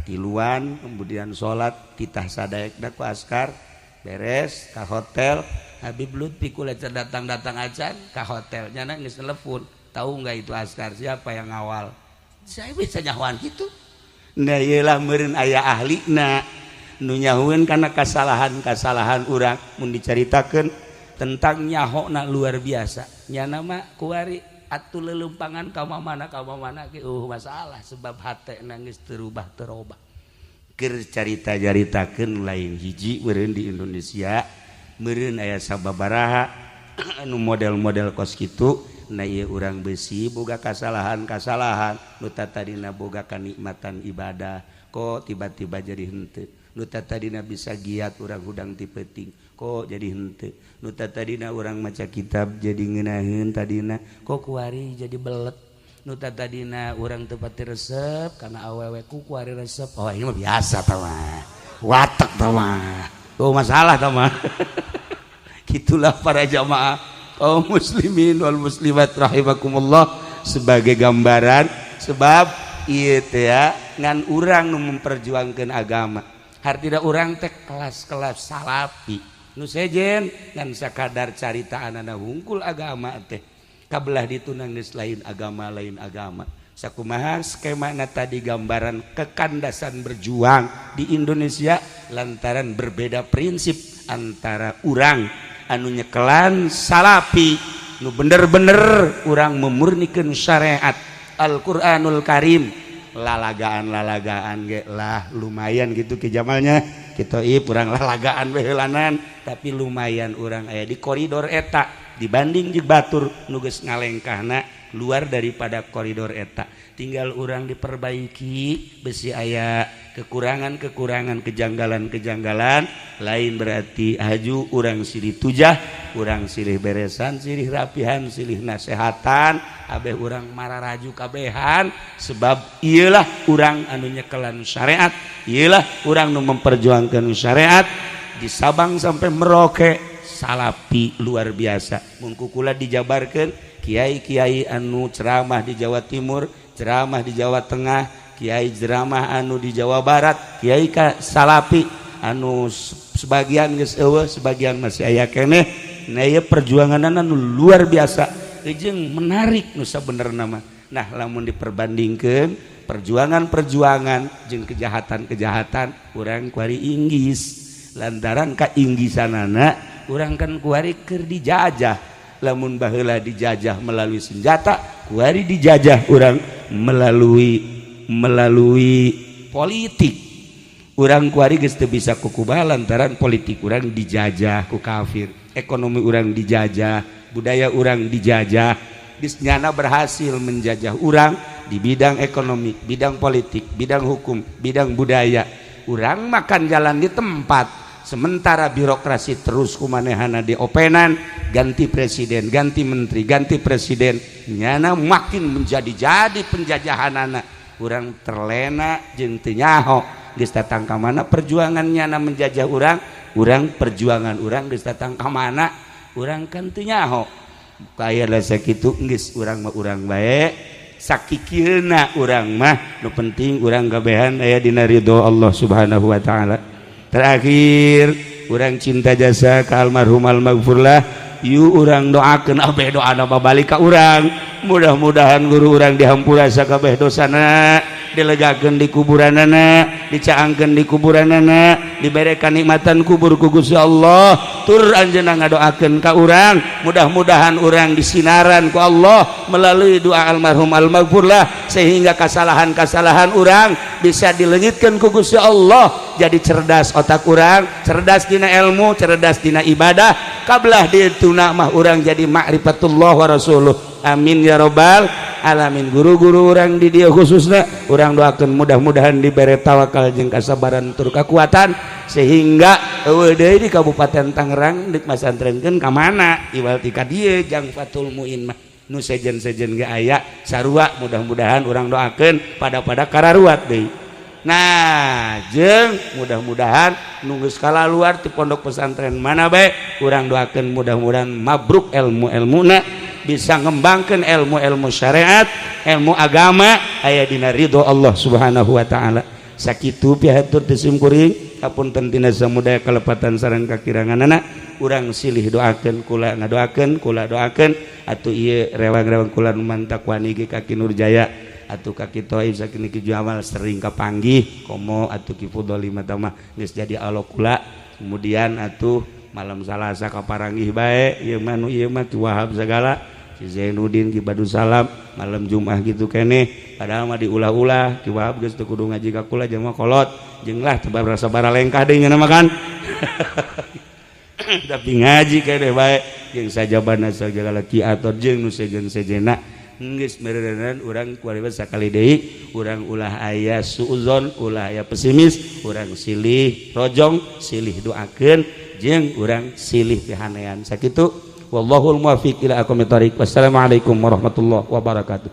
tiluan, kemudian salat titah sadaekna ku askar beres ka hotel. Habib Lutfi kula datang-datang acan ka hotel nyana geus telepon, tahu nggak itu askar siapa yang ngawal? Saya bisa nyahuan gitu. Nah iyalah meureun aya ahlina nu nyahueun kana kasalahan-kasalahan urang mun dicaritakeun tentang nyahona luar biasa. Nyana mah kuari atuh leuleumpangan ka mana ge masalah sebab hatena geus terubah terobah. Keur carita caritakeun lain hiji meureun di Indonesia meureun aya sababaraha anu model-model kos kitu. Nah ieu urang besi boga kasalahan-kasalahan nu tadina boga kanikmatan ibadah kok tiba-tiba jadi henteu. Nu tadina bisa giat urang hudang ti peuting kok jadi henteu. Nu tadina urang maca kitab jadi ngeunaheun tadina kok kuari jadi belet. Nu tadina urang teu pati resep kana awewe ku kuari resep. Oh ini mah biasa tah mah, watek tah mah, oh masalah tah mah. Gitulah para jamaah kaum muslimin wal muslimat rahimakumullah sebagai gambaran sebab ieu teh ngan urang nu memperjuangkeun agama. Hartina urang teh kelas-kelas salafi nu sejen ngan sakadar caritaanana hungkul agama teh kabelah ditunang geus lain agama lain agama. Sakumaha skemana tadi gambaran kekandasan berjuang di Indonesia lantaran berbeda prinsip antara urang anu nyekelan salafi nu bener-bener urang memurnikeun syariat Al-Qur'anul Karim. Lalagaan-lalagaan ge lah lumayan gitu ke jamalnya kita urang lalagaan behelanan tapi lumayan urang aya di koridor eta dibanding jeung batur nu geus ngalengkahna luar daripada koridor eta. Tinggal urang diperbaiki besi aya kekurangan-kekurangan kejanggalan-kejanggalan lain berarti haju urang silih tujah urang silih beresan silih rapihan silih nasehatan abeh urang mararaju kabehan sebab iyalah urang anu nyekelan syariat, iyalah urang nu memperjuangkan syariat di Sabang sampai Merauke salapi luar biasa. Mun kukula dijabarkeun kiai-kiai anu ceramah di Jawa Timur, ceramah di Jawa Tengah, kiai ceramah anu di Jawa Barat, kiai ka salapi anu sebagian geus eueuh, sebagian masih aya keneh. Nah ieu perjuanganna anu luar biasa jeung menarik nu sabenerna mah. Nah lamun diperbandingkeun perjuangan-perjuangan jeung kejahatan-kejahatan urang kuari inggis lantaran ka inggisanana urang kan kuari keur dijajah. Lamun baheula dijajah melalui senjata, kuari dijajah urang melalui politik. Urang kuari geus teu bisa kukubaha lantaran politik urang dijajah ku kafir, ekonomi urang dijajah, budaya urang dijajah. Geus nyana berhasil menjajah urang di bidang ekonomi, bidang politik, bidang hukum, bidang budaya. Urang makan jalan di tempat, sementara birokrasi terus kumanehana diopenan, ganti presiden, ganti menteri, ganti presiden, nyana makin menjadi-jadi penjajahanana. Urang terlena jeung teu nyaho geus datang ka mana perjuangan nyana menjajah urang, urang perjuangan urang geus datang ka mana, urang kan teu nyaho. Kaya sakitu geus urang mah urang bae, Sakikieuna urang mah nu penting urang kabehan aya dina ridho Allah Subhanahu wa taala. Terakhir, urang cinta jasa ka almarhum almaghfurlah. Yuk urang doakeun, abeh doa nama balik ka urang. Mudah-mudahan guru urang dihampura sakabeh dosana, dilegakeun di kuburanana, dicaangkeun di kuburanana, dibere kanikmatan kubur ku Gusti Allah. Tur anjeunna ngadoakeun ka urang, mudah-mudahan urang disinaran ku Allah melalui doa almarhum almaghfurlah, sehingga kesalahan-kesalahan urang bisa dileungitkeun ku Gusti Allah. Jadi cerdas otak urang, cerdas dina ilmu, cerdas dina ibadah. Kablah dituna mah urang jadi ma'rifatullah wa rasuluh. Amin ya robbal alamin. Guru-guru urang di dieu khususna urang doakeun mudah-mudahan dibere tawakal jeung kasabaran tur kekuatan, sehingga euweuh deui di Kabupaten Tangerang deuk masantrenkeun ka mana iwal ti ka dieu. Jang Fathul Muin mah nu sejen-sejen ge aya sarua. Mudah-mudahan urang doakeun pada-pada kararuat deui. Nah, jeung mudah-mudahan nu geus kalaluar ti pondok pesantren mana bae, urang doakeun mudah-mudahan mabruk ilmu-ilmuna, bisa ngembangkan ilmu-ilmu syariat, ilmu agama, aya dina ridho Allah Subhanahu wa taala. Sakitu pihatur ti simkuring, hapunten tina samudaya kalepatan sareng kakiranganana. Urang silih doakeun, kula ngadoakeun, kula doakeun atuh ieu rewang-rewang kula nu mantak wani ge ka Ki Nurjaya atuh ka Ki Toib sakini Ki Jamal sering kapanggih, komo atuh Ki Fudoli mah geus jadi alok kula. Kemudian atuh malam Salasa kaparanggih bae ieu mah, nu ieu mah Ki Wahab segala, Ki Zainuddin, Ki Badu Salam malam Jumat gitu keneh. Padahal mah diulah-ulah Ki Wahab geus teu kudu ngaji ka kula, jelema kolot jeung lah teu rasa baralengkah deui nya mah kan, tapi ngaji keneh bae jeung sajabana sagala Ki Ator jeung nu sejen-sejena geus meureunan. Urang kuari sakali deui, urang ulah aya suuzon, ulah aya pesimis. Urang silih rojong, silih doakeun, jeung urang silih pihanean. Sakitu, wallahul muwaffiq ila aqwamit thariq. Wassalamualaikum warahmatullahi wabarakatuh.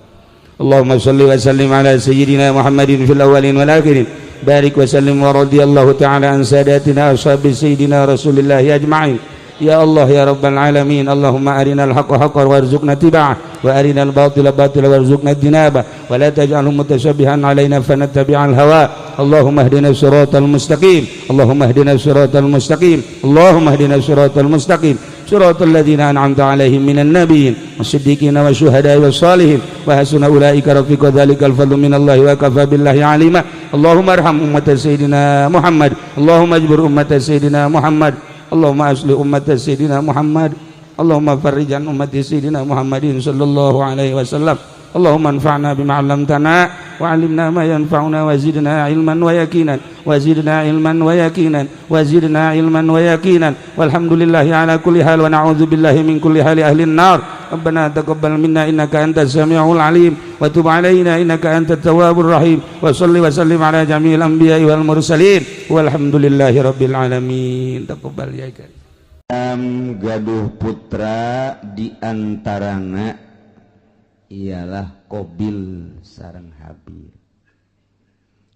Allahumma shalli wa sallim ala sayyidina Muhammadin fil awwalin wal akhirin, barik wa sallim, wa radhiyallahu ta'ala an sadatina ashabi sayyidina Rasulillah ajma'in. Ya Allah ya Rabbal alamin. Allahumma arinal haqqa haqqan warzuqna tiba'ah, wa arinal batila batila warzuqna ijtinabah, wa la taj'alhu mutasyabihan alaina fanattabi'al hawa. Allahumma ihdina siratal mustaqim. Allahumma ihdina siratal mustaqim. Allahumma ihdina siratal mustaqim, siratal ladzina an'amta alaihim minan nabiyyin wasiddiqina wasyuhada'i wassalihin, wa hasuna ulaika rafiqa. Dzalikal fadlu minallahi wa kafa billahi alima. Allahumma arham ummata sayyidina Muhammad. Allahumma ajbur ummata sayyidina Muhammad. Allahumma aslih ummata sayyidina Muhammad. Allahumma farrij an ummati sayyidina Muhammadin sallallahu alaihi wasallam. Allahumma anfa'na bima 'allamtana wa 'allimna ma yanfa'una, wa zidna ilman wa yaqinan, wa zidna ilman wa yaqinan, wa zidna ilman wa yaqinan. Walhamdulillahi ala kulli hal, wa na'udzu billahi min kulli hali ahli an-nar. Rabbana taqabbal minna innaka antas samiul alim, wa tub alaina innaka antat tawwabur rahim, wa salli wa sallim ala jami'il anbiya'i wal mursalin, walhamdulillahi rabbil alamin. Taqabbal ya karim. Gaduh putra diantarana ialah Qobil sareng Habil.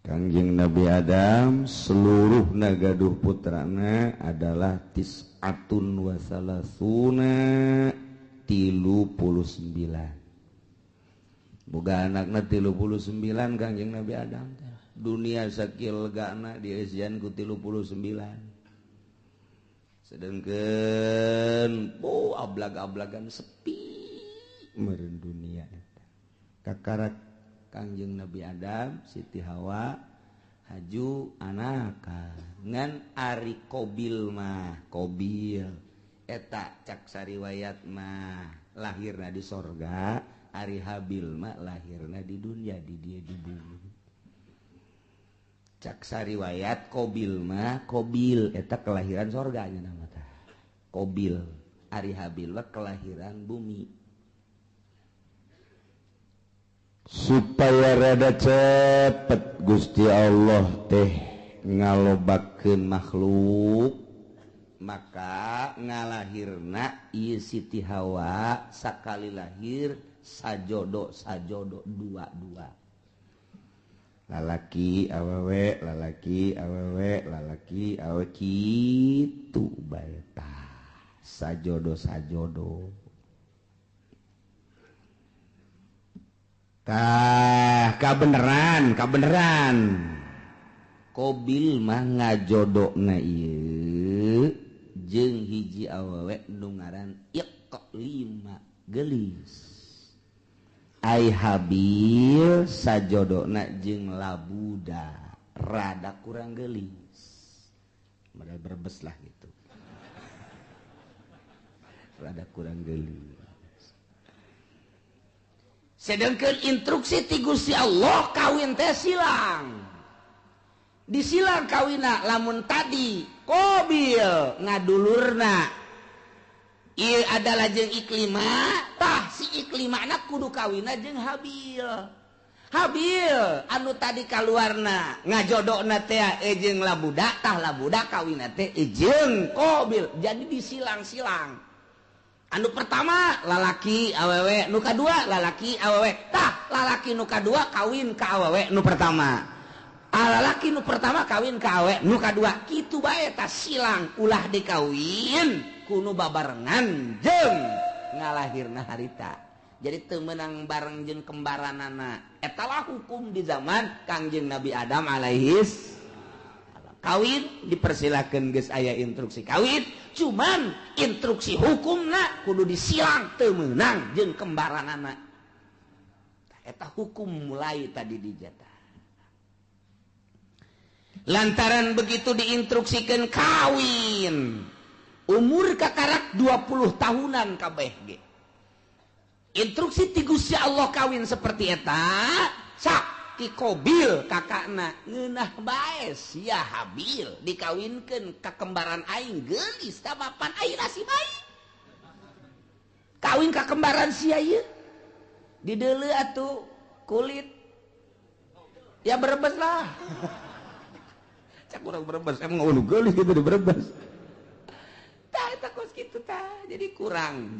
Kangjeng Nabi Adam seluruh gaduh putrana adalah tis'atun wasalasuna, 39. Boga anakna 39 Kangjeng Nabi Adam. Dunia sakil gana dieusian ku 39. Sedangkan oh ablag-ablagan sepi meureun dunia eta. Kakarak Kangjeng Nabi Adam, Siti Hawa haju anaka ngan ari Qobil mah, Qobil eta cak sariwayat mah lahirna di sorga, ari Habil mah lahirna di dunia, di dia di bumi. Cak sariwayat Qobil mah, Qobil eta kelahiran sorga nya nama tah Qobil, ari Habil mah kelahiran bumi. Supaya rada cepet Gusti Allah teh ngalobakeun makhluk, maka ngalahirna ieu Siti Hawa sakali lahir sajodo sajodo dua-dua, lalaki awewe, lalaki awewe, lalaki awewe, kitu bae tah sajodo sajodo. Tah, kabeneran, kabeneran. Kobil mah ngajodokna ieu jeung hiji awewe nu ngaran Iqlima, gelis. Ai Habil sajodokna jeung Labuda, rada kurang gelis. Modal Brebes lah gitu. Rada kurang gelis. Sedangkan instruksi ti Gusti Allah kawin teh silang. Disilang kawina, lamun tadi Kobil ngadulurna ieu adalah jeung Iklima, tah si Iklima anak kudu kawina jeung Habil. Habil anu tadi kaluarna ngajodokna teh jeung Labuda, tah Labuda kawina teh jeung Kobil. Jadi disilang-silang. Anu pertama lalaki awewe, nu kadua lalaki awewe, tah lalaki nu kadua kawin ka awewe nu pertama. Lalaki nu pertama kawin ka awewe nu kadua, kitu bae tah silang, ulah dikawin ku nu babarengan jeung ngalahirna harita. Jadi teu meunang bareng jeung kembaranana. Eta lah hukum di zaman Kangjeng Nabi Adam alaihis. Kawin dipersilakan, geus aya instruksi kawin, cuman instruksi hukumna kudu disilang, teu meunang jeung kembaranana. Eta hukum mulai tadi dijatah. Lantaran begitu diinstruksikan kawin, umur kakarak 20 tahunan kabeh ge. Instruksi ti Gusti Allah kawin seperti eta, sak ti Kobil kakakna ngeunah bae sia Habil dikawinkeun ka kembaran aing geulis, tamapan aing nasib aing. Kawin ka kembaran sia ieu. Dideuleu atuh kulit. Ya Brebes lah. Cak urang Brebes emang ulu geulis gitu di Brebes. Tah eta kos kitu tah. Jadi kurang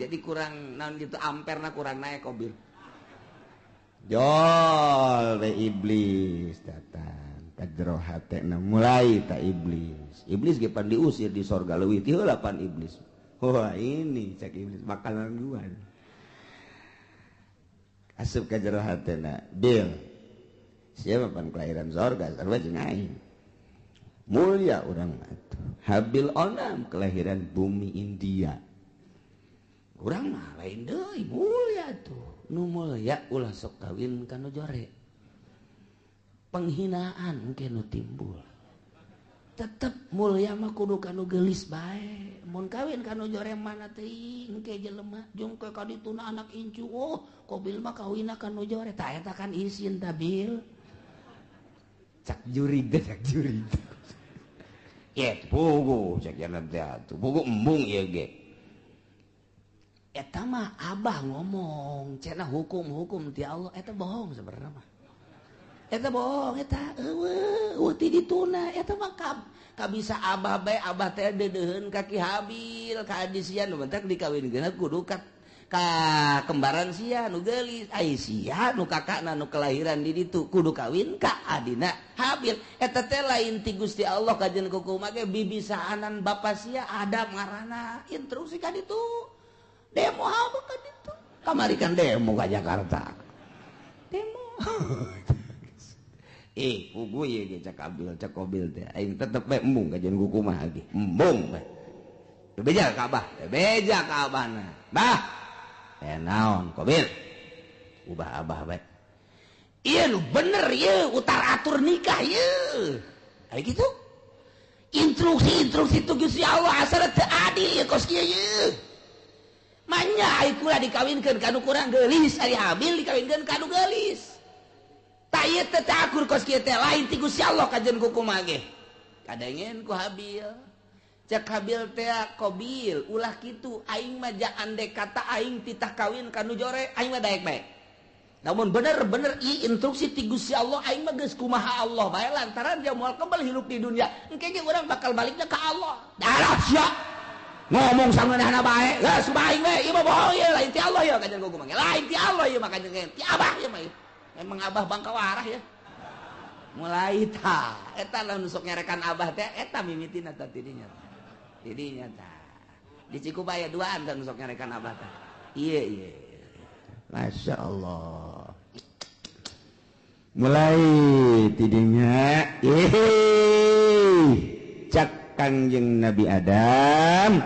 naon gitu, amperna kurang naik Kobil. Jol we iblis datang ka jero hatena, mulai tak iblis. Iblis ge pan diusir di sorga, leuwih ti heula pan iblis. Wah, ini cek iblis makanan gua. Asup ka jero hatena, Bil. Siapa pan kelahiran sorga, sarua jeung aing. Mulia urang atuh. Habil onam kelahiran bumi India. Urang mah lain deui, mulia tuh. Nu mulia ulah sok kawin ka nu jore. Penghinaan engke nu timbul. Tetep mulia mah kudu ka nu geulis bae. Mun kawin ka nu jore mana teuing engke jelema jung ke ka dituna anak incu. Oh, Kobil mah kawinna ka nu jore. Tah eta kan isin ta, Bil. Cak jurig teh, cak jurig. Ye, pugu cek jalan teh atuh. Pugu embung ieu ge. Eta mah abah ngomong cenah hukum-hukum ti Allah, eta bohong sebenarnya mah. Eta bohong eta, eueuh eueuh ti dituna eta mah kabisa abah bae, abah teh deudeuheun ka Ki Habil ka adi sia nu bentak dikawinkeun kudu ka kembaran sia nu geulis, ai sia nu kakakna nu kelahiran di ditu kudu kawin ka adina Habil. Eta teh lain ti Gusti Allah kajen kukumaha ge, bibisaanan bapa sia Adam ngaranna, instruksi ka ditu. Demo apa kan itu kamari kan demo ke Jakarta, demo. Eh, pugu ieu ge cak Abil, cak Kobil teh aing tetep bae embung kajian kumaha ge, embung bae. Beja ka abah, beja ka abahna, bah. Eh, naon Kobil? Ubah abah bae ieu nu bener ieu, utar atur nikah ieu. Aya kitu instruksi, instruksi tu Gusti Allah asal teu adil ieu kos kieu ieu. Manya ai kula dikawinkeun ka nu kurang geulis, ari Habil dikawinkeun ka nu geulis. Tah ieu teh teu akur kos kieu teh, lain ti Gusti Allah kajen kukumaha ge. Kadengen ku Habil. Cek Habil teh, Kobil, ulah kitu, aing mah ja andek kata aing titah kawin ka nu jore, aing mah daek bae. Namun bener-bener i instruksi ti Gusti Allah, aing mah geus kumaha Allah bae, lantaran dia moal kebal hirup di dunia. Engke ge urang bakal baliknya ka Allah. Darah sia. Ngomong sangeunahna bae, geus aing we, ieu mah bohong ieu, lain ti Allah ieu kajen kukumaha. Lain ti Allah ieu mah kajen ti abah ieu mah. Emang abah bangka warah ya. Mulai ta, eta lah nu sok nyarekan abah teh eta mimitina tah tidinya. Tidinya tah. Di Cikubaya duaan tah nu sok nyarekan abah tah. Iya iya. Masya Allah. Mulai tidinya cak Kangjeng Nabi Adam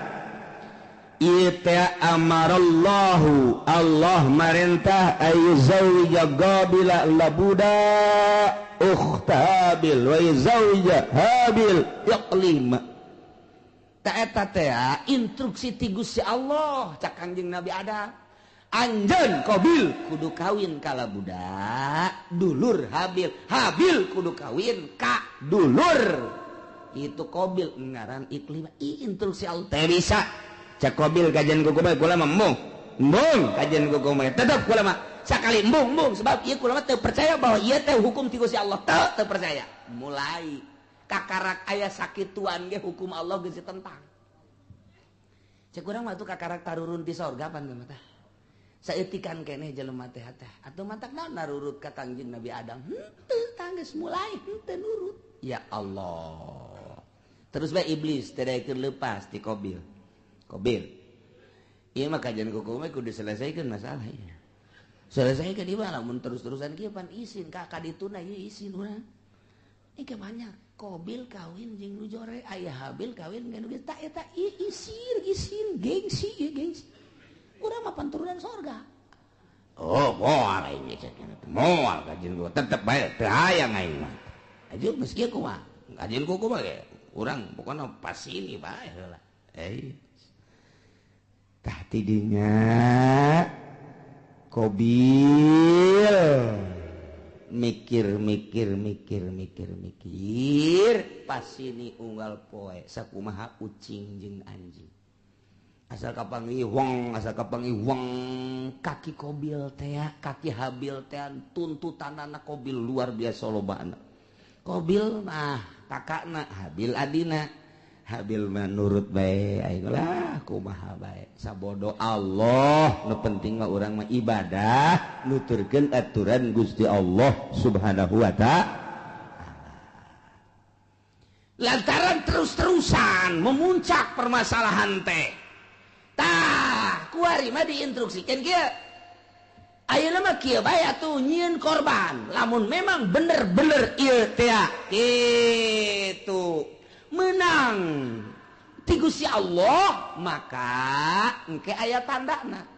ieu teh amarallahu Allah marentah ayu zawija Qabila labuda ukhta Habil wa zawija Habil Iqlima. Ta eta teh instruksi ti Gusti Allah cak Kangjeng Nabi Adam. Anjeun Qabil kudu kawin ka labuda dulur Habil, Habil kudu kawin ka dulur itu Qabil ngaran Iqlima. Instruksi Allah teh bisa cak Qabil kajian ku kumaha kula mah embung embung kajian ku kumaha tetep kula mah sakali embung embung sebab ieu kula mah teu percaya bahwa ieu teh hukum ti Gusti Allah teu percaya. Mulai kakarak aya sakituan ge hukum Allah geus ditentang. Cek urang mah tuh kakarak tarurun ti sorga pan mah tah. Saeutikan keneh jelema teh teh atuh matak naon narurut ka Kangjeng Nabi Adam henteu tanggeus mulai henteu nurut. Ya Allah. Terus bae iblis teh daekeun leupas ti Qabil. Qabil ieu mah kajian kuku mah kudu diselesaikan masalah ieu. Selesaikan ieu mah lamun terus-terusan kieu pan isin ka kadituna ieu isin urang. Ieu banyak Qabil kawin jeung nu jore aya Habil kawin jeung nu geus ta eta isin isin gengsi ieu gengsi. Urang mah turunan sorga. Oh, moal aing cek moal kajian gua tetep bae teu hayang aing mah. Aju geus kieu kumaha? Kajian ku kumaha ge? Urang pokona pas ini bae heula. Tah tidinya Qabil mikir mikir mikir mikir mikir pas ini unggal poe sakumaha ucing jeung anjing. Asal kapanggih wong, asal kapanggih wong kaki Qabil teh, kaki Habil teh tuntutanana Qabil luar biasa lobana. Qabil mah kakakna, Habil adina. Habil mah nurut bae aing lah kumaha bae. Sabodo Allah, nu penting mah urang mah ibadah, nuturkeun aturan Gusti Allah Subhanahu wa ta'ala. Lantaran terus-terusan memuncak permasalahan teh. Tah, kuari mah diinstruksikan kieu. Ayeuna mah kieu bae atuh nyieun korban. Lamun memang bener-bener ieu teh kitu menang ti Gusti Allah, maka engke aya tandana.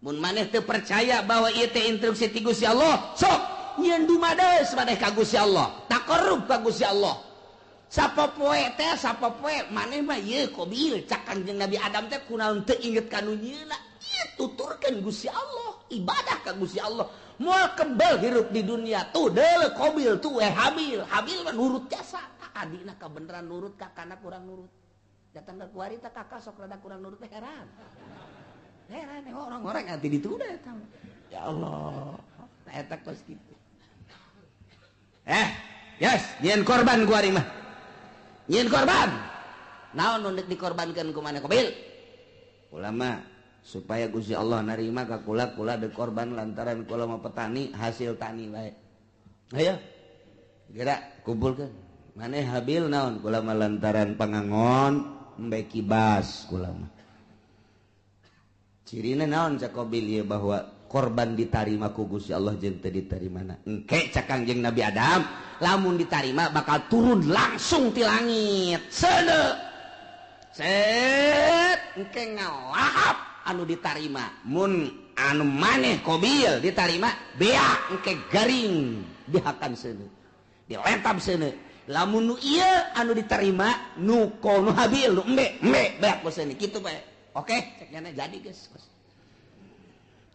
Mun maneh teu percaya bahwa ieu teh instruksi ti Gusti Allah, sok nyieun dumades maneh ka Gusti Allah, taqarrub ka Gusti Allah. Sapopoe teh sapopoe maneh mah ieu Qabil cak Kangjeng Nabi Adam teh kunaon teu inget ka nu nyieuna. Ieu tuturkeun Gusti Allah, ibadah ka Gusti Allah. Moal kebel hirup di dunia tuh deuleu Qabil tuh Habil. Habil mah nurut jasa. Adina kabeneran nurut kakana kurang nurut. Datang ke kuari teh kakak sok rada kurang nurut teh heran. Heran orang-orang anti ditunda eta. Ya Allah. Nah eta kos kitu. Yes, nyieun korban kuari mah. Nyieun korban. Naon nu deuk dikorbankeun ku maneh Qabil? Ulama supaya Gusti Allah narima ka kula, kula deuk korban lantaran kula mah petani hasil tani bae. Ayo. Gerak kumpulkeun. Maneh Habil naon kula mah lantaran pangangon embe kibas kula mah. Cirina naon cak Qabil ieu bahwa korban ditarima ku Gusti Allah jeung teu ditarimana. Engke cak Kangjeng Nabi Adam lamun ditarima bakal turun langsung ti langit. Seuneu. Set engke ngalahap anu ditarima. Mun anu maneh Qabil ditarima beak engke garing dihakan seuneu. Diletap seuneu. Lamun nu ieu anu diterima nu nu Habil nu embe embe beak ku seuneu kitu bae. Oke, cek nyana jadi geus.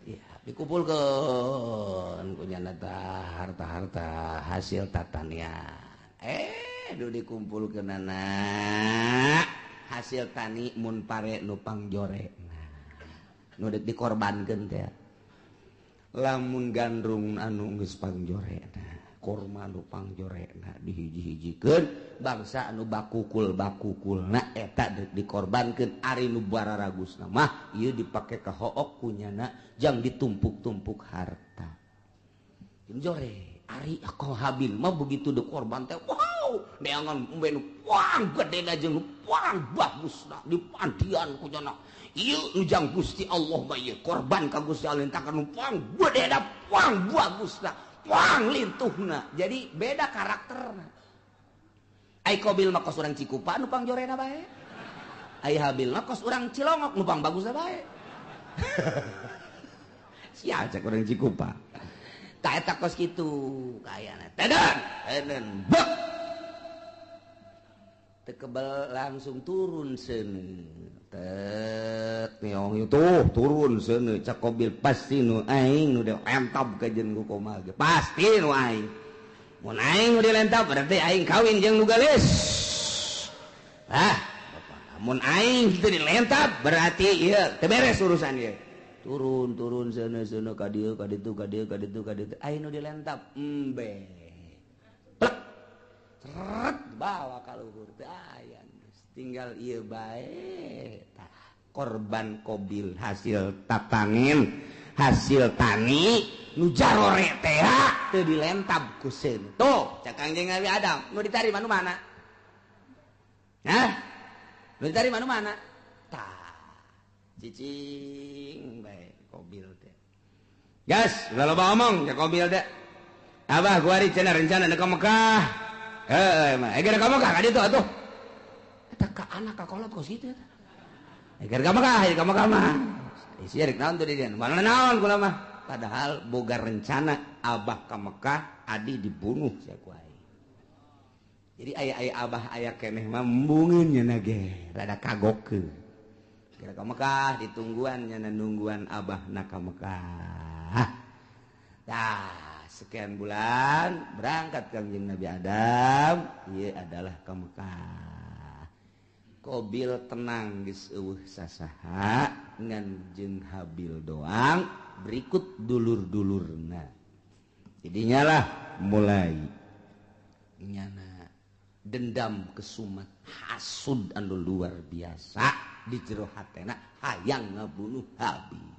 Ya, dikumpulkeun ku nyana harta-harta hasil tatanian. Duh dikumpulkeunana hasil tani mun pare nu pangjore. Nu deuk dikorbankeun teh. Lamun gandrung anu geus pangjorena, korma nu pangjorena dihiji-hijikeun bangsa anu bakukul-bakukulna eta deuk dikorbankeun ari nu bararagusna mah ieu dipake ka hook kunyana jang ditumpuk-tumpuk harta. Jore ari ko Habil mah begitu dikorban teh wow neangan embe nu pang gedena jeung nu pang bagusna dipandian kunyana ieu nu jang Gusti Allah mah ieu korban ka Gusti Allah takan nu pang gedena pang bagusna Wang lintuhna. Jadi beda karakterna. Ai Qabil mah kos urang Cikupa nu pangjorena bae. Ai Habil mah kos urang Cilongok nu pangbagusna bae. Sia cek urang Cikupa. Tah eta kos kitu kayana. Teden, teden, bek. Teu kebel langsung turun seuneu. Tet niong tuh turun seuneu cak Qabil pasti nu aing nu dilentab ka jeung ku komal ge. Pasti nu aing. Mun aing nu dilentab berarti aing kawin jeung nu geulis. Ah, mun aing teu dilentab berarti ieu teu beres urusan ieu. Turun turun seuneu seuneu ka dieu ka ditu ka dieu ka ditu ka ditu aing nu dilentab embe. Plek. Seret bawa ka luhur teu aya. Tinggal ieu bae. Tah korban Qabil hasil tatanin hasil tani nu jarore teh teu dilentab ku seuneu. Tuh cak Kangjeng Nabi Adam nu ditarima nu mana? Hah? Nu ditarima nu mana? Tah cicing bae Qabil teh. Gas, ulah loba omong cak Qabil teh. Abah kuari cenah rencana ka Mekah. Heuh mah, eh ka Mekah ka ditu atuh. Eta ka anak ka kolot kos kitu eta. Eger ka Mekah, ka Mekah mah. Isi rek naon tuh di dieu? Mana naon kula mah. Padahal boga rencana abah ka Mekah, adi dibunuh sia ku aing. Jadi aya-aya abah aya keneh mah embungeun nya ge, rada kagokeun. Kira ka Mekah ditungguan nya nungguan abah na ka Mekah. Tah, sekian bulan berangkat Kangjeng Nabi Adam, ieu adalah ka Mekah. Qabil tenang geus eueuh sasaha ngan jeung Habil doang berikut dulur-dulurna. Jadinya lah mulai nyana dendam kesumat hasud anu luar biasa di jero hatena hayang ngabunuh Habil.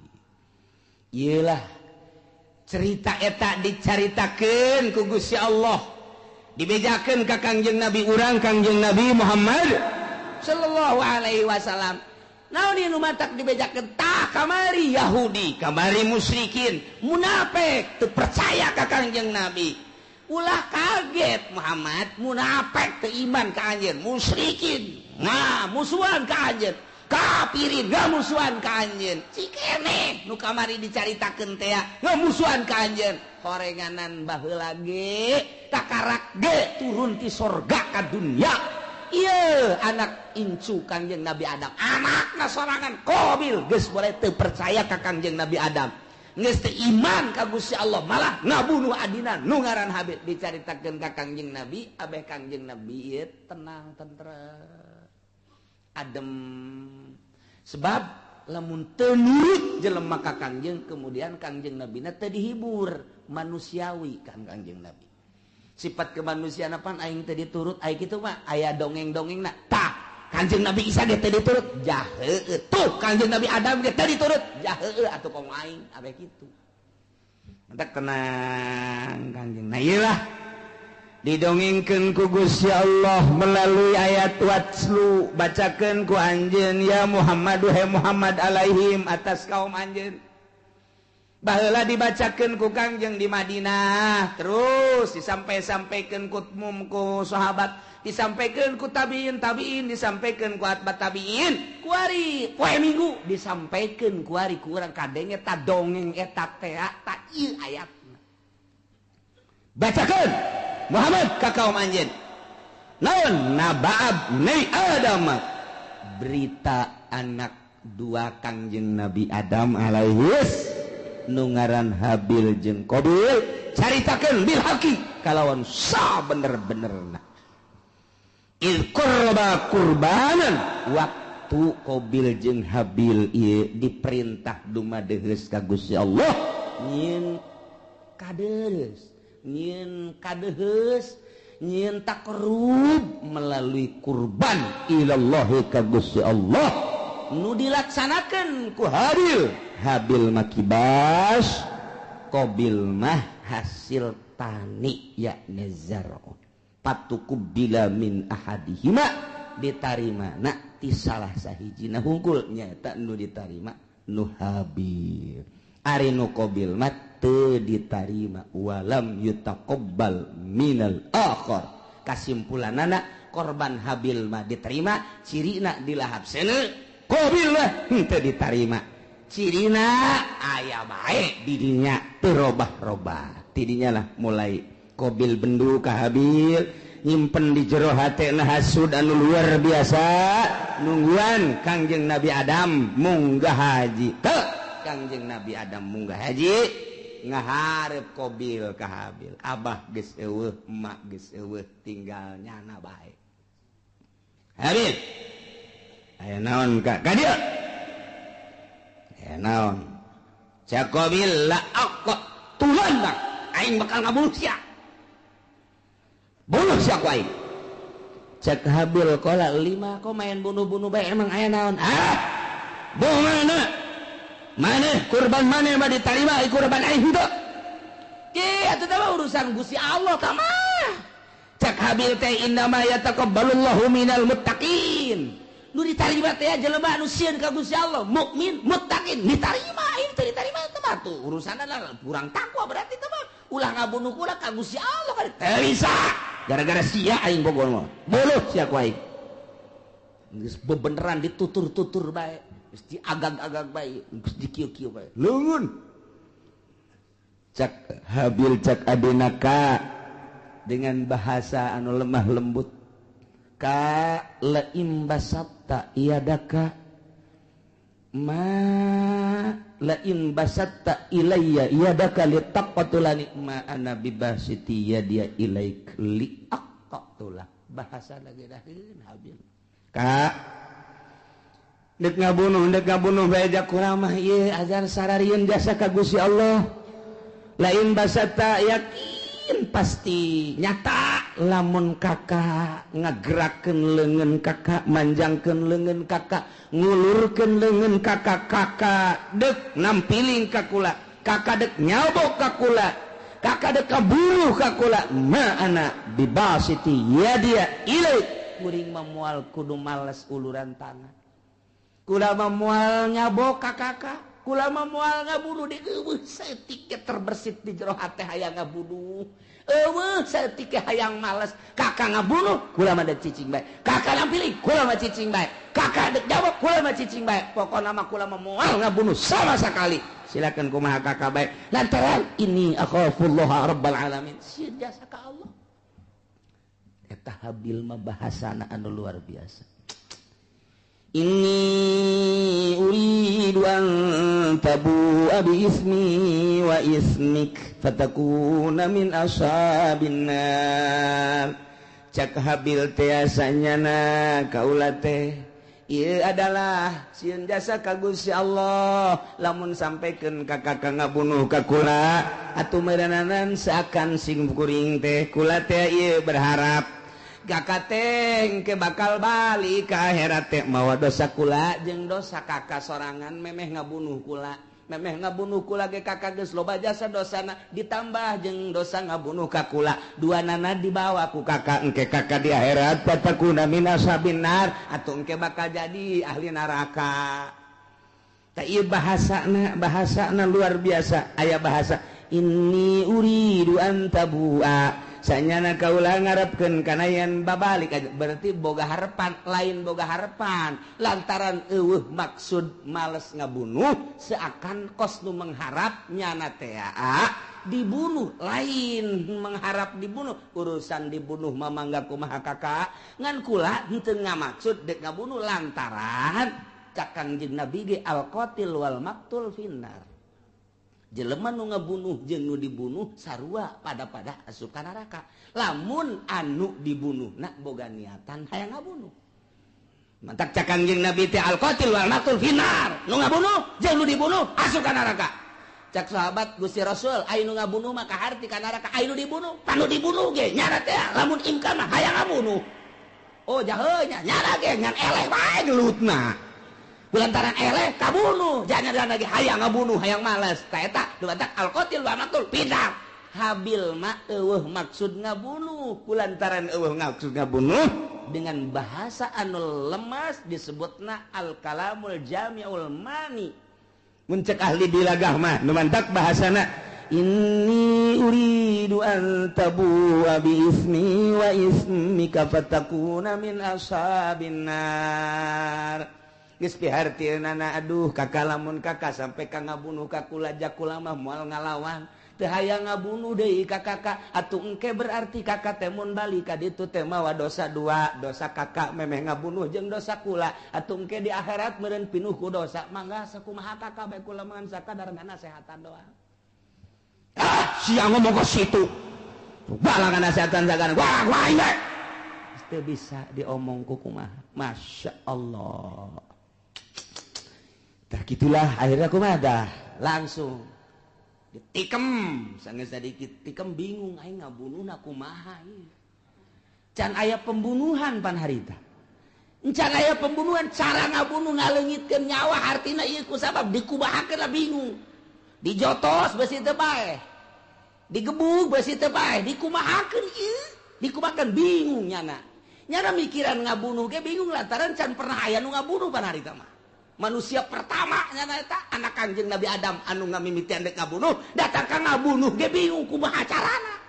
Ieulah cerita eta dicaritakeun ku Gusti Allah, dibejakeun ka Kangjeng Nabi urang Kangjeng Nabi Muhammad sallallahu alaihi wasallam. Naon ieu nu matak dibejakeun? Tah kamari Yahudi, kamari musyrikin, munafik teu percaya ka Kangjeng Nabi. Ulah kaget Muhammad, munafik teu iman ka anjeun, musyrikin nah musuhan ka anjeun, kafirin ngamusuhan ka anjeun. Cikene nu kamari dicaritakeun teh ngamusuhan ka anjeun. Horenganan baheula ge takarak ge turun ti sorga ka dunya. Iya anak incu Kangjeng Nabi Adam, anakna sorangan Qabil geus boleh teu percaya ka Kangjeng Nabi Adam, geus teu iman ka Gusti Allah, malah ngabunuh adina nu ngaran Habil. Dicaritakeun ka Kangjeng Nabi, abeh Kangjeng Nabi ieu tenang tentrem adem, sebab lamun teu nurut jelema ka Kangjeng, kemudian Kangjeng Nabina teu dihibur manusiawi kan Kangjeng Nabi. Sifat kemanusiaan apaan aing teu diturut aing kitu mah aya dongeng-dongengna. Tah Kangjeng Nabi Isa ge teu diturut jaheueuh. Tuh Kangjeng Nabi Adam ge teu diturut jaheueuh atuh komo aing abeh kitu. Mantak tenang Kangjeng. Nah ieu lah didongengkeun ku Gusti Allah melalui ayat watslu, bacakeun ku anjeun ya Muhammad duhe Muhammad alaihim atas kaum anjeun. Baheula dibacakeun ku Kangjeng di Madinah, terus disampai-sampaikeun ku mum ku sahabat, disampaikeun ku tabiin tabiin, disampaikeun ku atba tabiin, kuari poe Minggu disampaikeun kuari ku urang kadenge ta dongeng eta teh ta ieu ayatna. Bacakeun Muhammad ka kaum anjeun. Naon nabaab nei Adam, berita anak dua Kangjeng Nabi Adam alaihis nu ngaran Habil jeung Qabil, caritakeun bil haqi kalawan sabener-benerna. Iz qurba qurbanan, waktu Qabil jeung Habil ieu diperintah dumadeheus ka Gusti Allah nyieun kadeus, nyieun kadeheus, nyieun takrub melalui kurban ilallahi ka Gusti Allah nu dilaksanakeun ku Habil. Habil mah kibas, Qabil mah hasil tani yakni zar'un. Patuqubila min ahadihima, ditarima na ti salah sahijina hungkul nyaeta nu ditarima nu Habil. Ari nu Qabil mah teu ditarima walam yutaqabbal minal akhar. Kasimpulanana korban Habil mah diterima, cirina dilahap seuneu, Qabil mah henteu diterima. Cirina aya bae di dinya teu robah-robah. Tidinya lah mulai Qabil bendu ka Habil, nyimpen di jero hatena hasud anu luar biasa, nungguan Kangjeng Nabi Adam munggah haji. Teu Kangjeng Nabi Adam munggah haji ngaharep Qabil ka Habil. Abah geus eueuh, emak geus eueuh, tinggal nyana bae. Habil, aya naon ka ka dieu? Aya naon? Cak Qabil la aqtulan bang, aing bakal ngabunuh sia. Bunuh sia ku aing. Cak Habil qala lima kok main bunuh-bunuh bae emang aya naon? Ah, mana? Maneh kurban maneh mah ditarima, kurban aing henteu. Ki atuh teh urusan Gusti Allah tah mah. Cak Habil teh innama yataqabbalullahu minal muttaqin. Nu ditarima teh jelema anu sieun ka Gusti Allah, mukmin, muttaqin, ditarima aing teh ditarima teh mah tuh urusanna kurang takwa berarti teh mah. Ulah ngabunuh kula ka Gusti Allah kan teu bisa. Gara-gara sia aing bogor mah. Bunuh sia ku aing. Geus bebeneran ditutur-tutur bae. Geus diagag-agag bae, geus dikieu-kieu bae. Leungeun. Cak Habil cak adina ka dengan bahasa anu lemah lembut. Ka laim basatta iadaka ma laim basatta ilayya iadaka litaqtulani ma ana bibasiti yadia ilaik liaqtula. Bahasa lagi daheun Habil. Ka dek ngabunuh bae jak kurang mah ieu ajar sararieun jasa ka Gusti Allah. Lain basatta yakin pasti nyata lamun kakak ngagerakeun leungeun kakak, manjangkeun leungeun kakak, ngulurkeun leungeun kakak, kakak dek nampiling ka kula, kakak dek nyabok ka kula, kakak dek kabunuh ka kula, ma ana bibasiti yadia ilaik. Kuring mah moal kudu males uluran tangan. Kula mah moal nyabok ka kakak, kula mah moal ngabunuh di eueuh saeutik ge terbersit di jero hate hayang ngabunuh. Eueuh saeutik ge hayang males, kakak ngabunuh kula mah dek cicing bae. Kakak nampiling kula mah cicing bae. Kakak dek jawab kula mah cicing bae. Pokona mah kula mah moal ngabunuh sama sekali. Silakan kumaha kakak bae. Lantaran ini akhafullaha rabbal alamin. Sieun jasa ka Allah. Eta Habil mah bahasana anu luar biasa. Inni uridu an tabu'a bi ismi wa ismik fatakuna min ashabin nar. Cak Habil teh asanyana kaula teh ieu adalah sieun jasa ka Gusti Allah lamun sampaikan ka kakak ngabunuh ka kula atuh meureunanan seakan sing kuring teh kula teh ieu berharap kakak teh ke bakal balik ke akhirat teh mawa dosa kula jeung dosa kakak sorangan memeh ngabunuh kula, memeh ngabunuh kula ge kakak geus loba jasa dosana ditambah jeung dosa ngabunuh ka kula, dua nana dibawa ku kakak engke kakak di akhirat fatakuna min ashabin nar atuh engke bakal jadi ahli neraka. Tah ieu bahasana, bahasana luar biasa. Aya bahasa inni uridu an tabua sanyana kaula ngarepkeun kana yen babalik aja, berarti boga harapan, lain boga harapan lantaran eueuh maksud males ngabunuh seakan kos nu mengharap nyana teh dibunuh, lain mengharap dibunuh, urusan dibunuh mah mangga kumaha kakak ngan kula henteu ngamaksud dek ngabunuh lantaran cak Kangjeng Nabi ge al qatil wal maqtul finnar. Jelema nu ngabunuh jeung nu dibunuh sarua pada-pada asup ka neraka. Lamun anu dibunuh na boga niatan hayang ngabunuh. Mantak cak Kangjeng Nabi teh al qatil wal maqtul finnar. Nu ngabunuh jeung nu dibunuh asup ka neraka. Cak sahabat Gusti Rasul, aya nu ngabunuh mah kaharti ka neraka, aya nu dibunuh, panu dibunuh ge nyara teh lamun imkan mah hayang ngabunuh. Oh jahe nya nyara ge ngan eleh bae gelutna. Lantaran eleh kabunuh, jangan lagi hayang ngabunuh, hayang males. Ta eta dumantak al qatil wa maqtul pindah. Habil mah eueuh maksud ngabunuh, kulantaran eueuh maksud ngabunuh dengan bahasa anu lemas disebutna al kalamul jami'ul mani. Mun cek ahli bilagah mah nu mantak bahasana Inni uridu an tabu'a bi ismi wa ismika fatakuna min ashabin nar. Geus pihartieunana aduh kakak lamun kakak sampai ka ngabunuh ka kula jakula mah moal ngalawan. Teu hayang ngabunuh deui ka kakak atuh engke berarti kakak teh mun balik ka ditu teh mawa dosa dua, dosa kakak memeh ngabunuh jeung dosa kula atuh engke di akhirat meureun pinuh ku dosa. Mangga sakumaha kakak bae kula mah sakadar nasehatan doang. Ah, sia ngomong ke situ. Balangan nasehatan sagana. Wah, wah bae. Teu bisa diomong ku kumaha. Masya Allah. Tah gitulah akhirnya kumaha dah langsung ditikem sanggeus sadikit tikem bingung aing ngabunuhna kumaha ieu. Can aya pembunuhan pan harita. Can aya pembunuhan cara ngabunuh ngaleungitkeun nyawa artina ieu ku sabab dikubahakeun lah bingung. Dijotos besi teu bae. Digebug besi teu bae, dikumahakeun ieu, dikumahakeun bingung nyana. Nyana mikiran ngabunuh ge bingung lantaran can pernah aya nu ngabunuh pan harita mah. Manusia pertama nyana eta anak Kangjeng Nabi Adam anu ngamimitian dek ngabunuh, datang ka ngabunuh ge bingung kumaha carana.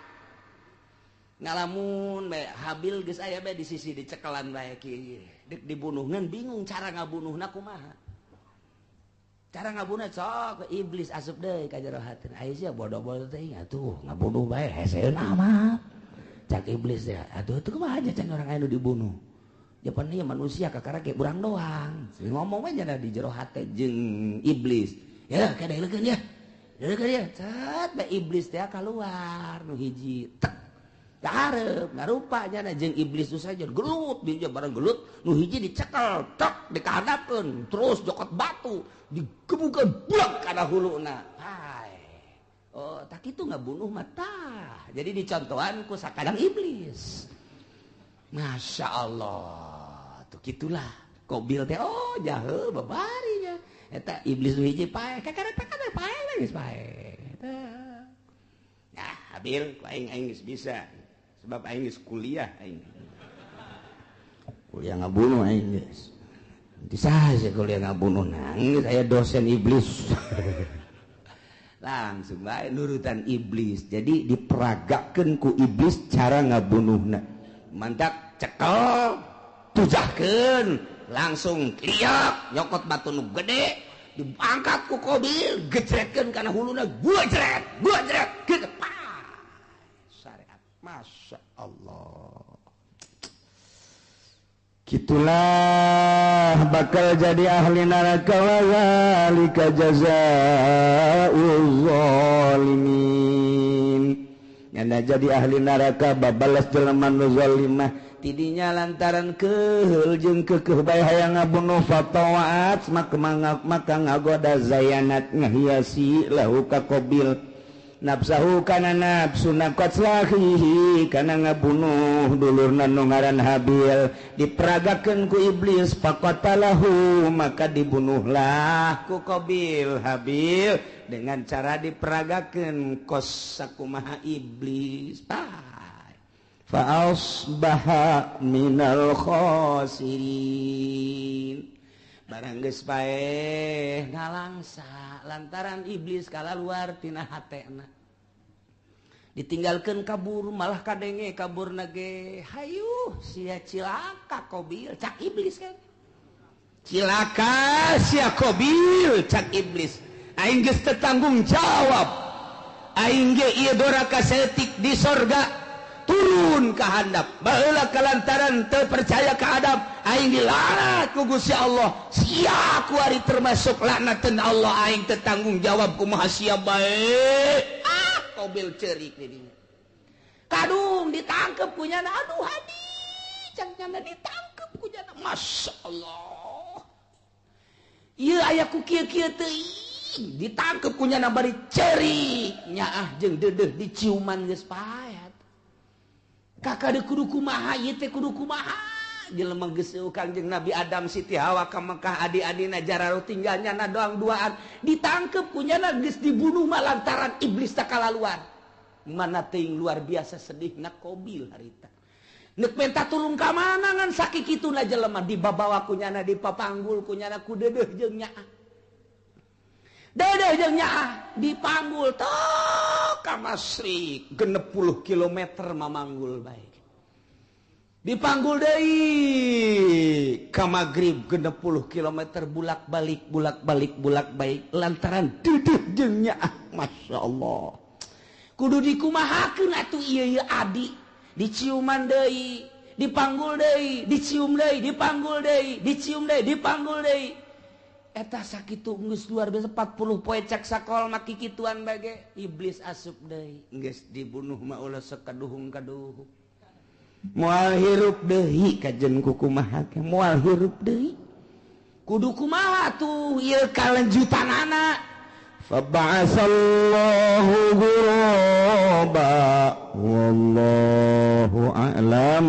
Ngalamun bae Habil geus aya bae di sisi dicekelan bae kieu. Dek dibunuh ngan bingung cara ngabunuhna kumaha. Cara ngabunuh sok iblis asup deui ka jero hatina. Aya sia bodoh-bodoh teh atuh ngabunuh bae heseun amat. Cak iblis teh atuh teu kumaha aja can orang aya nu dibunuh. Japan ieu manusia kakara ge urang doang. Ngomong we nya di jero hate jeung iblis. Ya kada leukeun ya. Leukeun ya. Cet bae iblis teh kaluar nu hiji. Tek. Kahareup ngarupa nya jeung iblis tu saja gelut dia bareng gelut nu hiji dicekel tek dikahadapkeun terus jokot batu digebukeun buak kana huluna. Hai. Oh, tak kitu ngabunuh mah tah. Jadi dicontohan ku sakadang iblis. Masya Allah, tuh gitulah. Kobil teh, oh jahe babarinya. Eta iblis nu hiji paeh, kakara takana paeh geus paeh. Eta. Nah, Habil ku aing aing geus bisa. Sebab aing geus kuliah aing. Kuliah ngabunuh aing geus. Nanti saja kuliah ngabunuh nangis aya dosen iblis. Langsung bae nurutan iblis. Jadi diperagakeun ku iblis cara ngabunuhna. Mantak cekel tujahkeun langsung liak nyokot batu nu gede diangkat ku Kobil gejretkeun kana huluna gua jret gitu pa syariat. Masya Allah, gitulah bakal jadi ahli neraka wa zalika jazaa'ul zalimin. Nyana jadi ahli neraka babalas jelema nu zalimah tidinya lantaran keheul jeung keukeuh bae hayang ngabunuh fatawaat maka ngagoda zayanat ngahiasi lahu ka Qabil nafsahu kana nafsuna qatlahihi kana ngabunuh dulurna nu ngaran Habil diperagakeun ku iblis faqatalahu maka dibunuhlah ku Qabil Habil dengan cara diperagakeun kos sakumaha iblis. Fa asbaha minal khasirin. Barang geus paeh ngalangsa lantaran iblis kalaluar tina hatena. Ditinggalkeun kabur malah kadenge kaburna ge hayuh sia cilaka Qabil cak iblis kan. Cilaka sia Qabil cak iblis. Aing geus teu tanggung jawab. Aing ge ieu doraka saeutik di sorga turun ka handap. Baheula kalantaran teu percaya ka Adam, aing dilaknat ku Gusti Allah. Sia kuari termasuk laknateun Allah, aing teu tanggung jawab kumaha sia bae. Ah, Qabil ceurik di dinya. Kadung ditangkep ku nyana, aduh hadi, cang nyana ditangkep ku nyana. Masya Allah. Ieu aya ku kieu-kieu teuing. Ditangkep ku nyana bari ceurik nyaah jeung deudeuh diciuman geus paet. Kakak de kudu kumaha ieu teh kudu kumaha jelema geus Kangjeng Nabi Adam Siti Hawa ka Mekah adi-adina jararo tinggal nyana doang duaan ditangkep ku nyana geus dibunuh mah lantaran iblis takalaluan. Mana teuing luar biasa sedihna Qabil harita. Nek minta tulung ka mana ngan sakikituna jelema dibabawa ku nyana dipapanggul ku nyana ku deudeuh jeung nyaah. Dedeh jeung nyaah dipanggul tok ka masyrik 60 kilometer mamanggul bae. Dipanggul deui ka magrib 60 kilometer bulak-balik bulak-balik bulak-balik lantaran dedeh jeung nyaah. Masya Allah. Kudu dikumahakeun atuh ieu ieu adi diciuman deui, dipanggul deui, dicium deui, dipanggul deui, dicium deui, dipanggul deui. Eta sakitu geus luar biasa 40 poe cek sakol mah kikituan bage iblis asup deui geus dibunuh mah ulah sekaduhung-kaduhung moal hirup deui kajen kukumaha ge moal hirup deui kudu kumaha tuh ieu kalanjutanana. Faba'asallahu ghuraba wallahu a'lam.